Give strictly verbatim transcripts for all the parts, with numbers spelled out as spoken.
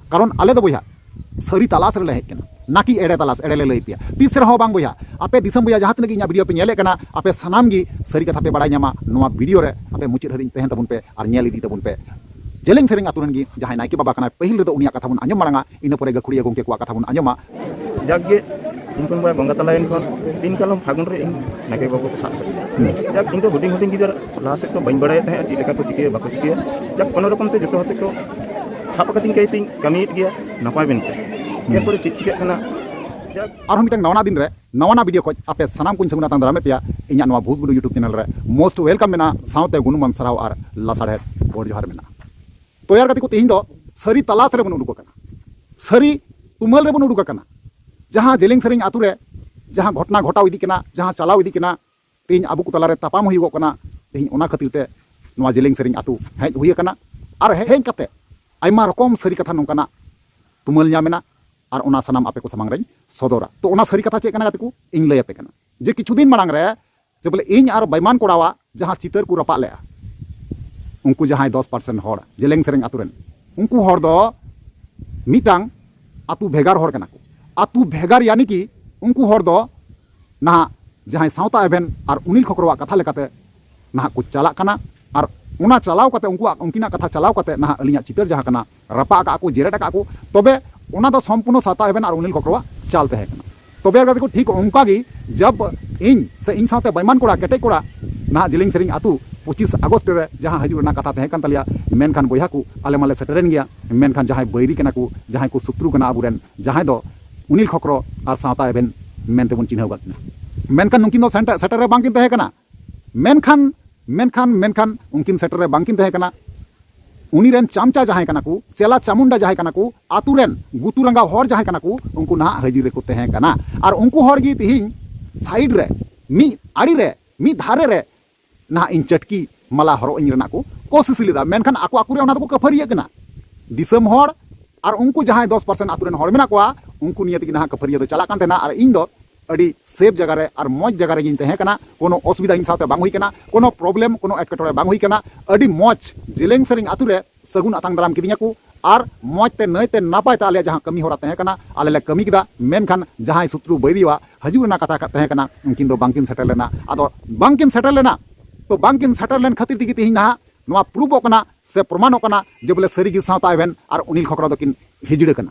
ᱠᱟᱨᱚᱱ ᱟᱞᱮ ᱫᱚ ᱵᱚᱭᱦᱟ ᱥᱟᱹᱨᱤ ᱛᱟᱞᱟᱥ ᱨᱮᱞᱮ ᱦᱮᱡ ᱠᱟᱱᱟ, ᱱᱟᱠᱤ ᱮᱲᱮ ᱛᱟᱞᱟᱥ᱾ ᱮᱲᱮ ᱞᱮ ᱞᱟᱹᱭ ᱯᱮᱭᱟ ᱛᱤᱥ ᱨᱮᱦᱚᱸ ᱵᱟᱝ ᱵᱚᱭᱦᱟ᱾ ᱟᱯᱮ ᱫᱤᱥᱚᱢ ᱵᱚᱭᱦᱟ ᱡᱟᱦᱟᱸ ᱛᱤᱱᱟᱹᱜ ᱜᱮ ᱤᱧᱟᱹᱜ ᱵᱷᱤᱰᱤᱭᱳ ᱯᱮ ᱧᱮᱞᱮᱫ ᱠᱟᱱᱟ, ᱟᱯᱮ ᱥᱟᱱᱟᱢ ᱜᱮ ᱥᱟᱹᱨᱤ ᱠᱟᱛᱷᱟ ᱯᱮ ᱵᱟᱲᱟᱭ ᱧᱟᱢᱟ ᱱᱚᱣᱟ ᱵᱷᱤᱰᱤᱭᱳ ᱨᱮ᱾ ᱟᱯᱮ ᱢᱩᱪᱟᱹᱫ ᱦᱟᱹᱨᱤᱡ ᱛᱟᱦᱮᱱ ᱛᱟᱵᱚᱱ ᱯᱮ ᱟᱨ ᱧᱮᱞ ᱤᱫᱤ ᱛᱟᱵᱚᱱ ᱯᱮ᱾ ᱡᱮᱞᱮᱧ ᱥᱮᱨᱮᱧ ᱟᱛᱳ ᱨᱮᱱ ᱜᱮ ᱡᱟᱦᱟᱸᱭ ᱱᱟᱭᱠᱮ ᱵᱟᱵᱟ ᱠᱟᱱᱟᱭ, ᱯᱟᱹᱦᱤᱞ ᱨᱮᱫᱚ ᱩᱱᱤᱭᱟᱜ ᱠᱟᱛᱷᱟ ᱵᱚᱱ ᱟᱸᱡᱚᱢ ᱢᱟᱲᱟᱝᱟ, ᱤᱱᱟᱹ ᱯᱚᱨᱮ ᱜᱟᱹᱠᱷᱩᱲᱤᱭᱟᱹ ᱜᱚᱢᱠᱮ ᱠᱚᱣᱟᱜ ᱠᱟᱛᱷᱟ ᱵᱚᱱ ᱟᱸᱡᱚᱢᱟ᱾ ᱡᱟᱠᱜᱮ, ᱩᱱᱠᱩ ᱵᱟᱭ ᱵᱚᱸᱜᱟ ᱛᱟᱞᱟᱭᱮᱱ ᱠᱷᱚᱱ ᱛᱤᱱ ᱠᱟᱞᱚᱢ ᱯᱷᱟᱹᱜᱩᱱ ᱨᱮ ᱤᱧ ᱱᱟᱭᱠᱮ ᱵᱟᱵᱟ ᱠᱚ ᱥᱟᱵ ᱠᱮᱫᱮᱭᱟ᱾ ᱡᱟᱠ, ᱤᱧ ᱫᱚ ᱦᱩᱰᱤᱧ ᱦᱩᱰᱤᱧ ᱜᱤᱫᱟᱹᱨ ᱞᱟᱦᱟ ᱥᱮᱫ ᱫᱚ ᱵᱟᱹᱧ ᱵᱟᱲᱟᱭᱮᱫ ᱛᱟᱦᱮᱸᱫ ᱪᱮᱫ ᱞᱮᱠᱟ ᱠᱚ ᱪᱤᱠᱟᱹᱭᱟ ᱵᱟᱠᱚ ᱪᱤᱠᱟᱹᱭᱟ᱾ ᱡᱟᱠ, ᱠᱳᱱᱳ ᱨᱚᱠᱚᱢ ᱛᱮ ᱡᱚᱛᱚ ᱦᱚᱲ ᱛᱮᱠᱚ ᱥᱟᱵ ᱟᱠᱟᱫᱤᱧ ᱠᱟᱭ ᱛᱤᱧ ᱠᱟᱹᱢᱤᱭᱮᱫ ᱜᱮᱭᱟ ᱱᱟᱯᱟᱭ ᱢᱮᱱᱛᱮ᱾ ᱮᱨᱯᱚᱨᱮ ᱪᱮᱫ ᱪᱤᱠᱟᱹᱜ ᱠᱟᱱᱟ? ᱡᱟᱠ, ᱟᱨᱦᱚᱸ ᱢᱤᱫᱴᱟᱝ ᱱᱟᱣᱟ ᱱᱟᱣᱟ ᱫᱤᱱ ᱨᱮ ᱱᱟᱣᱟ ᱱᱟᱣᱟ ᱵᱷᱤᱰᱤᱭᱳ ᱠᱷᱚᱡ ᱟᱯᱮ ᱥᱟᱱᱟᱢ ᱠᱚᱧ ᱥᱟᱹᱜᱩᱱ ᱟᱛᱟᱝ ᱫᱟᱨᱟᱢᱮᱫ ᱯᱮᱭᱟ ᱤᱧᱟᱹᱜ ᱱᱚᱣᱟ ᱵᱷᱩᱥ ᱜᱩᱰᱩ YouTube ᱪᱮᱱᱮᱞ ᱨᱮ᱾ ᱢᱳᱥᱴ ᱳᱭᱮᱞᱠᱟᱢ ᱢᱮᱱᱟᱜᱼᱟ, ᱥᱟᱶᱛᱮ ᱜᱩᱱᱢᱟᱱ ᱥᱟᱨᱦᱟᱣ ᱟᱨ ᱞᱟᱥᱟᱲᱦᱮᱫ ᱜᱚᱰ ᱡᱚᱦᱟᱨ ᱢᱮᱱᱟᱜᱼᱟ᱾ ᱛᱚᱭᱟᱨ ᱜᱟᱛᱮ ᱠᱚ, ᱛᱮᱦᱮᱧ ᱫᱚ ᱥᱟᱹᱨᱤ ᱛᱟᱞᱟᱥ ᱨᱮᱵᱚᱱ ᱩᱰᱩᱠ ᱟᱠᱟᱱᱟ, ᱥᱟᱹᱨᱤ ᱛᱩᱢᱟᱹᱞ ᱨᱮᱵᱚᱱ ᱩᱰᱩᱠ ᱟᱠᱟᱱᱟ᱾ ᱡᱟᱦᱟᱸ ᱡᱮᱞᱮᱧ ᱥᱮᱨᱮᱧ ᱟᱛᱳ ᱨᱮ ᱡᱟᱦᱟᱸ ᱜᱷᱚᱴᱚᱱᱟ ᱜᱷᱚᱴᱟᱣ ᱤᱫᱤᱜ ᱠᱟᱱᱟ, ᱡᱟᱦᱟᱸ ᱪᱟᱞᱟᱣ ᱤᱫᱤᱜ ᱠᱟᱱᱟ, ᱛᱮᱦᱮᱧ ᱟᱵᱚ ᱠᱚ ᱛᱟᱞᱟᱨᱮ ᱛᱟᱯᱟᱢ ᱦᱩᱭᱩᱜᱚᱜ ᱠᱟᱱᱟ᱾ ᱛᱮᱦᱮᱧ ᱚᱱᱟ ᱠᱷᱟᱹᱛᱤᱨ ᱛᱮ ᱱᱚᱣᱟ ᱡᱮᱞᱮᱧ ᱥᱮᱨᱮᱧ ᱟᱛᱳ ᱦᱮᱡ ᱦᱩᱭ ᱟᱠᱟᱱᱟ᱾ ᱟᱨ ᱦᱮᱡ ᱠᱟᱛᱮ ᱟᱭᱢᱟ ᱨᱚᱠᱚᱢ ᱥᱟᱹᱨᱤ ᱠᱟᱛᱷᱟ ᱱᱚᱝᱠᱟᱱᱟᱜ ᱛᱩᱢᱟᱹᱞ ᱧᱟᱢ ᱮᱱᱟ, ᱟᱨ ᱚᱱᱟ ᱥᱟᱱᱟᱢ ᱟᱯᱮ ᱠᱚ ᱥᱟᱢᱟᱝ ᱨᱮᱧ ᱥᱚᱫᱚᱨᱟ᱾ ᱛᱚ, ᱚᱱᱟ ᱥᱟᱹᱨᱤ ᱠᱟᱛᱷᱟ ᱪᱮᱫ ᱠᱟᱱᱟ ᱜᱟᱛᱮ ᱠᱚ, ᱤᱧ ᱞᱟᱹᱭ ᱟᱯᱮ ᱠᱟᱱᱟ᱾ ᱡᱮ ᱠᱤᱪᱷᱩ ᱫᱤᱱ ᱢᱟᱲᱟᱝ ᱨᱮ ᱡᱮ ᱵᱚᱞᱮ ᱤᱧ ᱟᱨ ᱵᱟᱭᱢᱟᱱ ᱠᱚᱲᱟᱣᱟᱜ ᱡᱟᱦᱟᱸ ᱪᱤᱛᱟᱹᱨ ᱠᱚ ᱨᱟᱯᱟᱜ ᱞᱮᱜᱼᱟ, ᱩᱱᱠᱩ ᱡᱟᱦᱟᱸᱭ ᱫᱚᱥ ᱯᱟᱨᱥᱮᱱᱴ ᱦᱚᱲ ᱡᱮᱞᱮᱧ ᱥᱮᱨᱮᱧ ᱟᱛᱳ ᱨᱮᱱ, ᱩᱱᱠᱩ ᱦᱚᱲ ᱫᱚ ᱢᱤᱫᱴᱟᱝ ᱟᱛᱳ ᱵᱷᱮᱜᱟᱨ ᱦᱚᱲ ᱠᱟᱱᱟ ᱠᱚ᱾ ᱟᱛᱳ ᱵᱷᱮᱜᱟᱨ ᱭᱟᱱᱤ ᱠᱤ ᱩᱱᱠᱩ ᱦᱚᱲ ᱫᱚ ᱱᱟᱦᱟᱜ ᱡᱟᱦᱟᱸᱭ ᱥᱟᱶᱛᱟ ᱮᱵᱷᱮᱱ ᱟᱨ ᱩᱱᱤᱞ ᱠᱷᱚᱠᱨᱚᱣᱟᱜ ᱠᱟᱛᱷᱟ ᱞᱮᱠᱟᱛᱮ ᱱᱟᱦᱟᱜ ᱠᱚ ᱪᱟᱞᱟᱜ ᱠᱟᱱᱟ᱾ ᱟᱨ ᱚᱱᱟ ᱪᱟᱞᱟᱣ ᱠᱟᱛᱮ, ᱩᱱᱠᱩᱣᱟᱜ, ᱩᱱᱠᱤᱱᱟᱜ ᱠᱟᱛᱷᱟ ᱪᱟᱞᱟᱣ ᱠᱟᱛᱮ ᱱᱟᱦᱟᱜ ᱟᱹᱞᱤᱧᱟᱜ ᱪᱤᱛᱟᱹᱨ ᱡᱟᱦᱟᱸ ᱠᱟᱱᱟ, ᱨᱟᱯᱟᱜ ᱟᱠᱟᱫ ᱠᱚ, ᱡᱮᱨᱮᱫ ᱟᱠᱟᱫ ᱠᱚ᱾ ᱛᱚᱵᱮ ᱚᱱᱟ ᱫᱚ ᱥᱚᱢᱯᱩᱨᱱᱚ ᱥᱟᱶᱛᱟ ᱮᱵᱷᱮᱱ ᱟᱨ ᱩᱱᱤᱞ ᱠᱷᱚᱠᱨᱚᱣᱟᱜ ᱪᱟᱞ ᱛᱟᱦᱮᱸ ᱠᱟᱱᱟ᱾ ᱛᱚᱵᱮ ᱜᱟᱛᱮ ᱠᱚ, ᱴᱷᱤᱠ ᱚᱱᱠᱟ ᱜᱮ ᱡᱟᱵ ᱤᱧ ᱥᱮ ᱤᱧ ᱥᱟᱶᱛᱮ ᱵᱟᱭᱢᱟᱱ ᱠᱚᱲᱟ, ᱠᱮᱴᱮᱡ ᱠᱚᱲᱟ, ᱱᱟᱦᱟᱜ ᱡᱮᱞᱮᱧ ᱥᱮᱨᱮᱧ ᱟᱛᱳ ᱯᱚᱸᱪᱤᱥ ᱟᱜᱚᱥᱴ ᱨᱮ ᱡᱟᱦᱟᱸ ᱦᱤᱡᱩᱜ ᱨᱮᱱᱟᱜ ᱠᱟᱛᱷᱟ ᱛᱟᱦᱮᱸ ᱠᱟᱱ ᱛᱟᱞᱮᱭᱟ, ᱢᱮᱱᱠᱷᱟᱱ ᱵᱚᱭᱦᱟ ᱠᱚ, ᱟᱞᱮ ᱢᱟᱞᱮ ᱥᱮᱴᱮᱨᱮᱱ ᱜᱮᱭᱟ, ᱢᱮᱱᱠᱷᱟᱱ ᱡᱟᱦᱟᱸᱭ ᱵᱟᱹᱭᱨᱤ ᱠᱟᱱᱟ ᱠᱚ, ᱡᱟᱦᱟᱸᱭ ᱠᱚ ᱥᱚᱛᱨᱩ ᱠᱟᱱᱟ ᱟᱵᱚᱨᱮᱱ, ᱡᱟᱦᱟᱸᱭ ᱫᱚ ᱩᱱᱤᱞ ᱠᱷᱚᱠᱨᱚ ᱟᱨ ᱥᱟᱶᱛᱟ ᱮᱵᱷᱮᱱ ᱢᱮᱱᱛᱮᱵᱚᱱ ᱪᱤᱱᱦᱟᱹᱣ ᱟᱠᱟᱫ ᱠᱤᱱᱟ, ᱢᱮᱱᱠᱷᱟᱱ ᱱᱩᱠᱤᱱ ᱫᱚ ᱥᱮᱱᱴ-, ᱥᱮᱴᱮᱨ ᱨᱮ ᱵᱟᱝᱠᱤᱱ ᱛᱟᱦᱮᱸ ᱠᱟᱱᱟ᱾ ᱢᱮᱱᱠᱷᱟᱱ, ᱢᱮᱱᱠᱷᱟᱱ, ᱢᱮᱱᱠᱷᱟᱱ ᱩᱱᱠᱤᱱ ᱥᱮᱴᱮᱨ ᱨᱮ ᱵᱟᱝᱠᱤᱱ ᱛᱟᱦᱮᱸ ᱠᱟᱱᱟ᱾ ᱩᱱᱤ ᱨᱮᱱ ᱪᱟᱢᱪᱟ ᱡᱟᱦᱟᱸᱭ ᱠᱟᱱᱟ ᱠᱚ, ᱪᱮᱞᱟ ᱪᱟᱢᱩᱱᱰᱟ ᱡᱟᱦᱟᱸᱭ ᱠᱟᱱᱟ ᱠᱚ, ᱟᱛᱳ ᱨᱮᱱ ᱜᱩᱛᱩ ᱨᱟᱸᱜᱟᱣ ᱦᱚᱲ ᱡᱟᱦᱟᱸᱭ ᱠᱟᱱᱟ ᱠᱚ, ᱩᱱᱠᱩ ᱱᱟᱦᱟᱜ ᱦᱟᱹᱡᱤᱨ ᱨᱮᱠᱚ ᱛᱟᱦᱮᱸ ᱠᱟᱱᱟ᱾ ᱟᱨ ᱩᱱᱠᱩ ᱦᱚᱲ ᱜᱮ ᱛᱤᱦᱤᱧ ᱥᱟᱭᱤᱰ ᱨᱮ, ᱢᱤᱫ ᱟᱲᱮ ᱨᱮ, ᱢᱤᱫ ᱫᱷᱟᱨᱮ ᱨᱮ ᱱᱟᱦᱟᱜ ᱤᱧ ᱪᱟᱹᱴᱠᱤ ᱢᱟᱞᱟ ᱦᱚᱨᱚᱜ ᱤᱧ ᱨᱮᱱᱟᱜ ᱠᱚ ᱠᱳᱥᱤᱥ ᱞᱮᱫᱟ, ᱢᱮᱱᱠᱷᱟᱱ ᱟᱠᱚ ᱟᱠᱚ ᱨᱮ ᱚᱱᱟ ᱫᱚᱠᱚ ᱠᱷᱟᱹᱯᱟᱹᱨᱤᱭᱟᱹᱜ ᱠᱟᱱᱟ᱾ ᱫᱤᱥᱚᱢ ᱦᱚᱲ ᱟᱨ ᱩᱱᱠᱩ ᱡᱟᱦᱟᱸᱭ ᱫᱚᱥ ᱯᱟᱨᱥᱮᱱᱴ ᱟᱛᱳ ᱨᱮᱱ ᱦᱚᱲ ᱢᱮᱱᱟᱜ ᱠᱚᱣᱟ, ᱩᱱᱠᱩ ᱱᱤᱭᱮ ᱛᱮᱜᱮ ᱱᱟᱦᱟᱜ ᱠᱷᱟᱹᱯᱟᱹᱨᱤᱭᱟᱹ ᱫᱚ ᱪᱟᱞᱟᱜ ᱠᱟᱱ ᱛᱟᱦᱮᱱᱟ᱾ ᱟᱨ ᱤᱧ ᱫᱚ ᱟᱹᱰᱤ ᱥᱮᱯ ᱡᱟᱭᱜᱟ ᱨᱮ ᱟᱨ ᱢᱚᱡᱽ ᱡᱟᱭᱜᱟ ᱨᱮᱜᱤᱧ ᱛᱟᱦᱮᱸ ᱠᱟᱱᱟ᱾ ᱠᱳᱱᱳ ᱚᱥᱩᱵᱤᱫᱷᱟ ᱤᱧ ᱥᱟᱶᱛᱮ ᱵᱟᱝ ᱦᱩᱭ ᱠᱟᱱᱟ, ᱠᱳᱱᱳ ᱯᱨᱚᱵᱞᱮᱢ, ᱠᱳᱱᱳ ᱮᱴᱠᱮᱴᱚᱬᱮ ᱵᱟᱝ ᱦᱩᱭ ᱠᱟᱱᱟ᱾ ᱟᱹᱰᱤ ᱢᱚᱡᱽ ᱡᱮᱞᱮᱧ ᱥᱮᱨᱮᱧ ᱟᱛᱳ ᱨᱮ ᱥᱟᱹᱜᱩᱱ ᱟᱛᱟᱝ ᱫᱟᱨᱟᱢ ᱠᱤᱫᱤᱧᱟ ᱠᱚ᱾ ᱟᱨ ᱢᱚᱡᱽ ᱛᱮ ᱱᱟᱹᱭ ᱛᱮ ᱱᱟᱯᱟᱭ ᱛᱮ ᱟᱞᱮᱭᱟᱜ ᱡᱟᱦᱟᱸ ᱠᱟᱹᱢᱤ ᱦᱚᱨᱟ ᱛᱟᱦᱮᱸ ᱠᱟᱱᱟ, ᱟᱞᱮ ᱞᱮ ᱠᱟᱹᱢᱤ ᱠᱮᱫᱟ᱾ ᱢᱮᱱᱠᱷᱟᱱ ᱡᱟᱦᱟᱸᱭ ᱥᱩᱛᱨᱩ ᱵᱟᱹᱭᱨᱤᱭᱟᱜ ᱦᱤᱡᱩᱜ ᱨᱮᱱᱟᱜ ᱠᱟᱛᱷᱟ ᱛᱟᱦᱮᱸ ᱠᱟᱱᱟ, ᱩᱱᱠᱤᱱ ᱫᱚ ᱵᱟᱝᱠᱤᱱ ᱥᱮᱴᱮᱨ ᱞᱮᱱᱟ᱾ ᱟᱫᱚ ᱵᱟᱝᱠᱤᱱ ᱥᱮᱴᱮᱨ ᱞᱮᱱᱟ, ᱛᱚ ᱵᱟᱝᱠᱤᱱ ᱥᱮᱴᱮᱨ ᱞᱮᱱ ᱠᱷᱟᱹᱛᱤᱨ ᱛᱮᱜᱮ ᱛᱮᱦᱮᱧ ᱱᱟᱦᱟᱜ ᱱᱚᱣᱟ ᱯᱨᱩᱯᱚᱜ ᱠᱟᱱᱟ ᱥᱮ ᱯᱨᱚᱢᱟᱱᱚᱜ ᱠᱟᱱᱟ ᱡᱮ ᱵᱚᱞᱮ ᱥᱟᱹᱨᱤᱜᱮ ᱥᱟᱶᱛᱟ ᱮᱵᱷᱮᱱ ᱟᱨ ᱚᱱᱤᱞ ᱠᱷᱚᱠᱨᱚ ᱫᱚᱠᱤᱱ ᱦᱤᱡᱲᱟᱹ ᱠᱟᱱᱟ,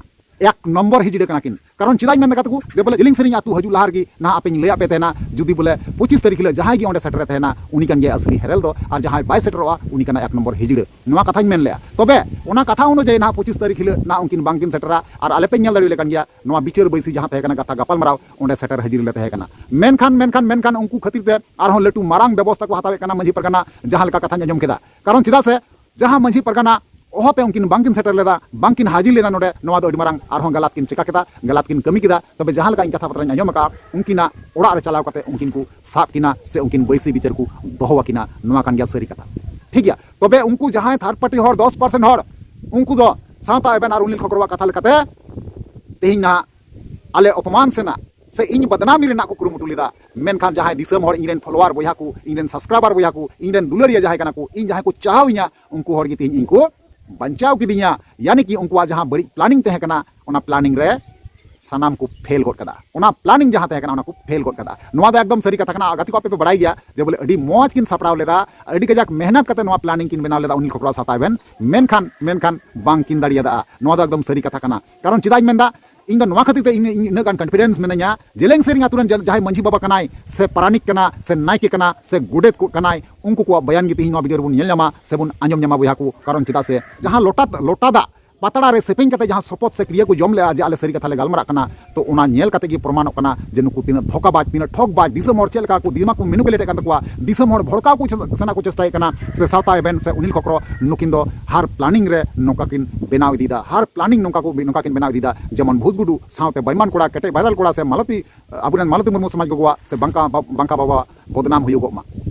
ᱮᱠ ᱱᱚᱢᱵᱚᱨ ᱦᱤᱡᱲᱟᱹ ᱠᱟᱱᱟ ᱠᱤᱱ᱾ ᱠᱟᱨᱚᱱ ᱪᱮᱫᱟᱜ ᱤᱧ ᱢᱮᱱᱫᱟ ᱜᱟᱛᱮ ᱠᱚ, ᱡᱮ ᱵᱚᱞᱮ ᱡᱤᱞᱤᱧ ᱥᱮᱨᱮᱧ ᱟᱹᱛᱩ ᱦᱤᱡᱩᱜ ᱞᱟᱦᱟ ᱨᱮᱜᱮ ᱱᱟᱦᱟᱜ ᱟᱯᱮᱧ ᱞᱟᱹᱭᱟᱫ ᱯᱮ ᱛᱟᱦᱮᱱᱟ, ᱡᱩᱫᱤ ᱵᱚᱞᱮ ᱯᱚᱸᱪᱤᱥ ᱛᱟᱹᱨᱤᱠᱷ ᱦᱤᱞᱳᱜ ᱡᱟᱦᱟᱸᱭ ᱜᱮ ᱚᱸᱰᱮ ᱥᱮᱴᱮᱨᱮ ᱛᱟᱦᱮᱱᱟ, ᱩᱱᱤ ᱠᱟᱱ ᱜᱮᱭᱟᱭ ᱟᱥᱞᱤ ᱦᱮᱨᱮᱞ ᱫᱚ, ᱟᱨ ᱡᱟᱦᱟᱸᱭ ᱵᱟᱭ ᱥᱮᱴᱮᱨᱚᱜᱼᱟ, ᱩᱱᱤ ᱠᱟᱱᱟᱭ ᱮᱠ ᱱᱚᱢᱵᱚᱨ ᱦᱤᱡᱲᱟᱹ᱾ ᱱᱚᱣᱟ ᱠᱟᱛᱷᱟᱧ ᱢᱮᱱ ᱞᱮᱜᱼᱟ᱾ ᱛᱚᱵᱮ ᱚᱱᱟ ᱠᱟᱛᱷᱟ ᱚᱱᱩᱡᱟᱭᱤ ᱱᱟᱦᱟᱜ ᱯᱚᱸᱪᱤᱥ ᱛᱟᱹᱨᱤᱠᱷ ᱦᱤᱞᱳᱜ ᱱᱟᱦᱟᱜ ᱩᱱᱠᱤᱱ ᱵᱟᱝᱠᱤᱱ ᱥᱮᱴᱮᱨᱟ, ᱟᱨ ᱟᱞᱮ ᱯᱮ ᱧᱮᱞ ᱫᱟᱲᱮᱭᱟᱞᱮ ᱠᱟᱱ ᱜᱮᱭᱟ, ᱱᱚᱣᱟ ᱵᱤᱪᱟᱹᱨ ᱵᱟᱹᱭᱥᱤ ᱡᱟᱦᱟᱸ ᱛᱟᱦᱮᱸ ᱠᱟᱱᱟ ᱠᱟᱛᱷᱟ ᱜᱟᱯᱟᱞᱢᱟᱨᱟᱣ, ᱚᱸᱰᱮ ᱥᱮᱴᱮᱨ ᱦᱟᱹᱡᱤᱨ ᱞᱮ ᱛᱟᱦᱮᱸ ᱠᱟᱱᱟ᱾ ᱢᱮᱱᱠᱷᱟᱱ, ᱢᱮᱱᱠᱷᱟᱱ, ᱢᱮᱱᱠᱷᱟᱱ ᱩᱱᱠᱩ ᱠᱷᱟᱹᱛᱤᱨ ᱛᱮ ᱟᱨᱦᱚᱸ ᱞᱟᱹᱴᱩ ᱢᱟᱨᱟᱝ ᱵᱮᱵᱚᱥᱛᱷᱟ ᱠᱚ ᱦᱟᱛᱟᱣᱮᱫ ᱠᱟᱱᱟ ᱢᱟᱹᱡᱷᱤ ᱯᱟᱨᱜᱟᱱᱟ, ᱡᱟᱦᱟᱸ ᱞᱮᱠᱟ ᱠᱟᱛᱷᱟᱧ ᱟᱸᱡᱚᱢ ᱠᱮᱫᱟ᱾ ᱠᱟᱨᱚᱱ ᱪᱮᱫᱟᱜ ᱥᱮ ᱡᱟᱦᱟᱸ ᱢᱟᱹᱡᱷᱤ ᱯᱟᱨᱜᱟᱱᱟ ᱚᱦᱚᱛᱮ ᱩᱱᱠᱤᱱ ᱵᱟᱝᱠᱤᱱ ᱥᱮᱴᱮᱨ ᱞᱮᱫᱟ, ᱵᱟᱝᱠᱤᱱ ᱦᱟᱹᱡᱤᱨ ᱞᱮᱱᱟ ᱱᱚᱰᱮ, ᱱᱚᱣᱟ ᱫᱚ ᱟᱹᱰᱤ ᱢᱟᱨᱟᱝ ᱟᱨᱦᱚᱸ ᱜᱟᱞᱟᱛ ᱠᱤᱱ ᱪᱮᱠᱟ ᱠᱮᱫᱟ, ᱜᱟᱞᱟᱛ ᱠᱤᱱ ᱠᱟᱹᱢᱤ ᱠᱮᱫᱟ᱾ ᱛᱚᱵᱮ ᱡᱟᱦᱟᱸ ᱞᱮᱠᱟ ᱤᱧ ᱠᱟᱛᱷᱟ ᱵᱟᱛᱨᱟᱧ ᱟᱸᱡᱚᱢ ᱟᱠᱟᱫᱼᱟ, ᱩᱱᱠᱤᱱᱟᱜ ᱚᱲᱟᱜ ᱨᱮ ᱪᱟᱞᱟᱣ ᱠᱟᱛᱮ ᱩᱱᱠᱤᱱ ᱠᱚ ᱥᱟᱵ ᱠᱤᱱᱟ ᱥᱮ ᱩᱱᱠᱤᱱ ᱵᱟᱹᱭᱥᱤ ᱵᱤᱪᱟᱹᱨ ᱠᱚ ᱫᱚᱦᱚ ᱟᱹᱠᱤᱱᱟ, ᱱᱚᱣᱟ ᱠᱟᱱ ᱜᱮᱭᱟ ᱥᱟᱹᱨᱤ ᱠᱟᱛᱷᱟ᱾ ᱴᱷᱤᱠ ᱜᱮᱭᱟ, ᱛᱚᱵᱮ ᱩᱱᱠᱩ ᱡᱟᱦᱟᱸᱭ ᱛᱷᱟᱨᱰ ᱯᱟᱨᱴᱤ ᱦᱚᱲ, ᱫᱚᱥ ᱯᱟᱨᱥᱮᱱᱴ ᱦᱚᱲ, ᱩᱱᱠᱩ ᱫᱚ ᱥᱟᱶᱛᱟ ᱮᱵᱷᱮᱱ ᱟᱨ ᱚᱱᱤᱞ ᱠᱷᱚᱠᱨᱚᱣᱟᱜ ᱠᱟᱛᱷᱟ ᱞᱮᱠᱟᱛᱮ ᱛᱮᱦᱮᱧ ᱱᱟᱦᱟᱜ ᱟᱞᱮ ᱚᱯᱚᱢᱟᱱ ᱥᱮᱱᱟᱜ ᱥᱮ ᱤᱧ ᱵᱟᱫᱱᱟᱢᱤ ᱨᱮᱱᱟᱜ ᱠᱚ ᱠᱩᱨᱩᱢᱩᱴᱩ ᱞᱮᱫᱟ᱾ ᱢᱮᱱᱠᱷᱟᱱ ᱡᱟᱦᱟᱸᱭ ᱫᱤᱥᱚᱢ ᱦᱚᱲ, ᱤᱧ ᱨᱮᱱ ᱯᱷᱚᱞᱳᱣᱟᱨ ᱵᱚᱭᱦᱟ ᱠᱚ, ᱤᱧ ᱨᱮᱱ ᱥᱟᱵᱥᱠᱨᱟᱭᱵᱟᱨ ᱵᱚᱭᱦᱟ ᱠᱚ, ᱤᱧ ᱨᱮᱱ ᱫᱩᱞᱟᱹᱲᱤᱭᱟᱹ ᱡᱟᱦᱟᱸᱭ ᱠᱟᱱᱟ ᱠᱚ, ᱤᱧ ᱡᱟᱦᱟᱸᱭ ᱠᱚ ᱪᱟᱦᱟᱣ ᱤᱧᱟ, ᱩᱱᱠᱩ ᱦᱚᱲ ᱜᱮ ᱛᱮᱦᱮᱧ ᱤᱧ ᱠᱚ ᱵᱟᱧᱪᱟᱣ ᱠᱤᱫᱤᱧᱟ᱾ ᱭᱟᱱᱤ ᱠᱤ ᱩᱱᱠᱩᱣᱟᱜ ᱡᱟᱦᱟᱸ ᱵᱟᱹᱲᱤᱡ ᱯᱞᱟᱱᱤᱝ ᱛᱟᱦᱮᱸ ᱠᱟᱱᱟ, ᱚᱱᱟ ᱯᱞᱟᱱᱤᱝ ᱨᱮ ᱥᱟᱱᱟᱢ ᱠᱚ ᱯᱷᱮᱞ ᱜᱚᱫ ᱠᱟᱫᱟ᱾ ᱚᱱᱟ ᱯᱞᱟᱱᱤᱝ ᱡᱟᱦᱟᱸ ᱛᱟᱦᱮᱸ ᱠᱟᱱᱟ, ᱚᱱᱟ ᱠᱚ ᱯᱷᱮᱞ ᱜᱚᱫ ᱠᱟᱫᱟ᱾ ᱱᱚᱣᱟ ᱫᱚ ᱮᱠᱫᱚᱢ ᱥᱟᱹᱨᱤ ᱠᱟᱛᱷᱟ ᱠᱟᱱᱟ᱾ ᱜᱟᱛᱮ ᱠᱚ, ᱟᱯᱮ ᱯᱮ ᱵᱟᱲᱟᱭ ᱜᱮᱭᱟ ᱡᱮ ᱵᱚᱞᱮ ᱟᱹᱰᱤ ᱢᱚᱡᱽ ᱠᱤᱱ ᱥᱟᱯᱲᱟᱣ ᱞᱮᱫᱟ, ᱟᱹᱰᱤ ᱠᱟᱡᱟᱠ ᱢᱮᱦᱱᱚᱛ ᱠᱟᱛᱮ ᱱᱚᱣᱟ ᱯᱞᱟᱱᱤᱝ ᱠᱤᱱ ᱵᱮᱱᱟᱣ ᱞᱮᱫᱟ ᱚᱱᱤᱞ ᱠᱷᱚᱠᱨᱚ ᱥᱟᱶᱛᱟ ᱮᱵᱷᱮᱱ᱾ ᱢᱮᱱᱠᱷᱟᱱ, ᱢᱮᱱᱠᱷᱟᱱ ᱵᱟᱝ ᱠᱤᱱ ᱫᱟᱲᱮᱭᱟᱫᱟ᱾ ᱱᱚᱣᱟ ᱫᱚ ᱮᱠᱫᱚᱢ ᱥᱟᱹᱨᱤ ᱠᱟᱛᱷᱟ ᱠᱟᱱᱟ᱾ ᱠᱟᱨᱚᱱ ᱪᱮᱫᱟᱜ ᱤᱧ ᱢᱮᱱᱫᱟ, ᱤᱧ ᱫᱚ ᱱᱚᱣᱟ ᱠᱷᱟᱹᱛᱤᱨ ᱛᱮ ᱤᱧ, ᱤᱧ ᱤᱱᱟᱹᱜ ᱜᱟᱱ ᱠᱚᱱᱯᱷᱤᱰᱮᱱᱥ ᱢᱮᱱᱟᱧᱟ, ᱡᱮᱞᱮᱝ ᱥᱮᱨᱮᱧ ᱟᱛᱳ ᱨᱮᱱ ᱡᱟ-, ᱡᱟᱦᱟᱸᱭ ᱢᱟᱹᱡᱷᱤ ᱵᱟᱵᱟ ᱠᱟᱱᱟᱭ, ᱥᱮ ᱯᱟᱨᱟᱱᱤᱠ ᱠᱟᱱᱟ, ᱥᱮ ᱱᱟᱭᱠᱮ ᱠᱟᱱᱟ, ᱥᱮ ᱜᱚᱰᱮᱛ ᱠᱚ ᱠᱟᱱᱟᱭ, ᱩᱱᱠᱩ ᱠᱚᱣᱟᱜ ᱵᱚᱭᱟᱱ ᱜᱮ ᱛᱮᱦᱮᱧ ᱱᱚᱣᱟ ᱵᱷᱤᱰᱤᱭᱳ ᱨᱮᱵᱚᱱ ᱧᱮᱞ ᱧᱟᱢᱟ ᱥᱮᱵᱚᱱ ᱟᱸᱡᱚᱢ ᱧᱟᱢᱟ ᱵᱚᱭᱦᱟ ᱠᱚ᱾ ᱠᱟᱨᱚᱱ ᱪᱮᱫᱟᱜ ᱥᱮ ᱡᱟᱦᱟᱸ ᱞᱚᱴᱟ, ᱞᱚᱴᱟ ᱫᱟᱜ ᱯᱟᱛᱲᱟ ᱨᱮ ᱥᱮᱯᱮᱧ ᱠᱟᱛᱮ ᱡᱟᱦᱟᱸ ᱥᱚᱯᱚᱛ ᱥᱮ ᱠᱨᱤᱭᱟ ᱠᱚ ᱡᱚᱢ ᱞᱮᱜᱼᱟ, ᱡᱮ ᱟᱞᱮ ᱥᱟᱹᱨᱤ ᱠᱟᱛᱷᱟ ᱞᱮ ᱜᱟᱞᱢᱟᱨᱟᱜ ᱠᱟᱱᱟ, ᱛᱚ ᱚᱱᱟ ᱧᱮᱞ ᱠᱟᱛᱮ ᱜᱮ ᱯᱨᱚᱢᱟᱱᱚᱜ ᱠᱟᱱᱟ ᱡᱮ ᱱᱩᱠᱩ ᱛᱤᱱᱟᱹᱜ ᱫᱷᱳᱠᱟᱵᱟᱡᱽ, ᱛᱤᱱᱟᱹᱜ ᱴᱷᱚᱠᱵᱟᱡᱽ, ᱫᱤᱥᱚᱢ ᱦᱚᱲ ᱪᱮᱫ ᱞᱮᱠᱟ ᱠᱚ ᱫᱤᱢᱟᱜᱽ ᱠᱚ ᱢᱮᱱᱩᱯᱩᱞᱮᱴ ᱮᱫ ᱠᱟᱱ ᱛᱟᱠᱚᱣᱟ, ᱫᱤᱥᱚᱢ ᱦᱚᱲ ᱵᱷᱚᱲᱠᱟᱣ ᱠᱚ ᱪᱮᱥ-, ᱥᱟᱱᱟ ᱠᱚ ᱪᱮᱥᱴᱟᱭᱮᱫ ᱠᱟᱱᱟ, ᱥᱮ ᱥᱟᱶᱛᱟ ᱮᱵᱷᱮᱱ ᱥᱮ ᱚᱱᱤᱞ ᱠᱷᱚᱠᱨᱚ ᱱᱩᱠᱤᱱ ᱫᱚ ᱦᱟᱨ ᱯᱞᱟᱱᱤᱝ ᱨᱮ ᱱᱚᱝᱠᱟ ᱠᱤᱱ ᱵᱮᱱᱟᱣ ᱤᱫᱤᱭᱮᱫᱟ, ᱦᱟᱨ ᱯᱞᱟᱱᱤᱝ ᱱᱚᱝᱠᱟ ᱠᱚ, ᱱᱚᱝᱠᱟ ᱠᱤᱱ ᱵᱮᱱᱟᱣ ᱤᱫᱤᱭᱮᱫᱟ, ᱡᱮᱢᱚᱱ ᱵᱷᱩᱛ ᱜᱩᱰᱩ ᱥᱟᱶᱛᱮ ᱵᱟᱹᱭᱢᱟᱱ ᱠᱚᱲᱟ, ᱠᱮᱴᱮᱡ ᱵᱷᱟᱭᱨᱟᱞ ᱠᱚᱲᱟ ᱥᱮ ᱢᱟᱞᱚᱛᱤ, ᱟᱵᱚᱨᱮᱱ ᱢᱟᱞᱚᱛᱤ ᱢᱩᱨᱢᱩ ᱥᱚᱢᱟᱡᱽ ᱜᱚᱜᱚᱣᱟᱜ ᱥᱮ ᱵᱟᱝᱠᱟ ᱵᱟ-, ᱵᱟᱝᱠᱟ ᱵᱟᱵᱟᱣᱟᱜ ᱵᱚᱫᱱᱟᱢ ᱦᱩᱭᱩᱜᱚᱜ ᱢᱟ᱾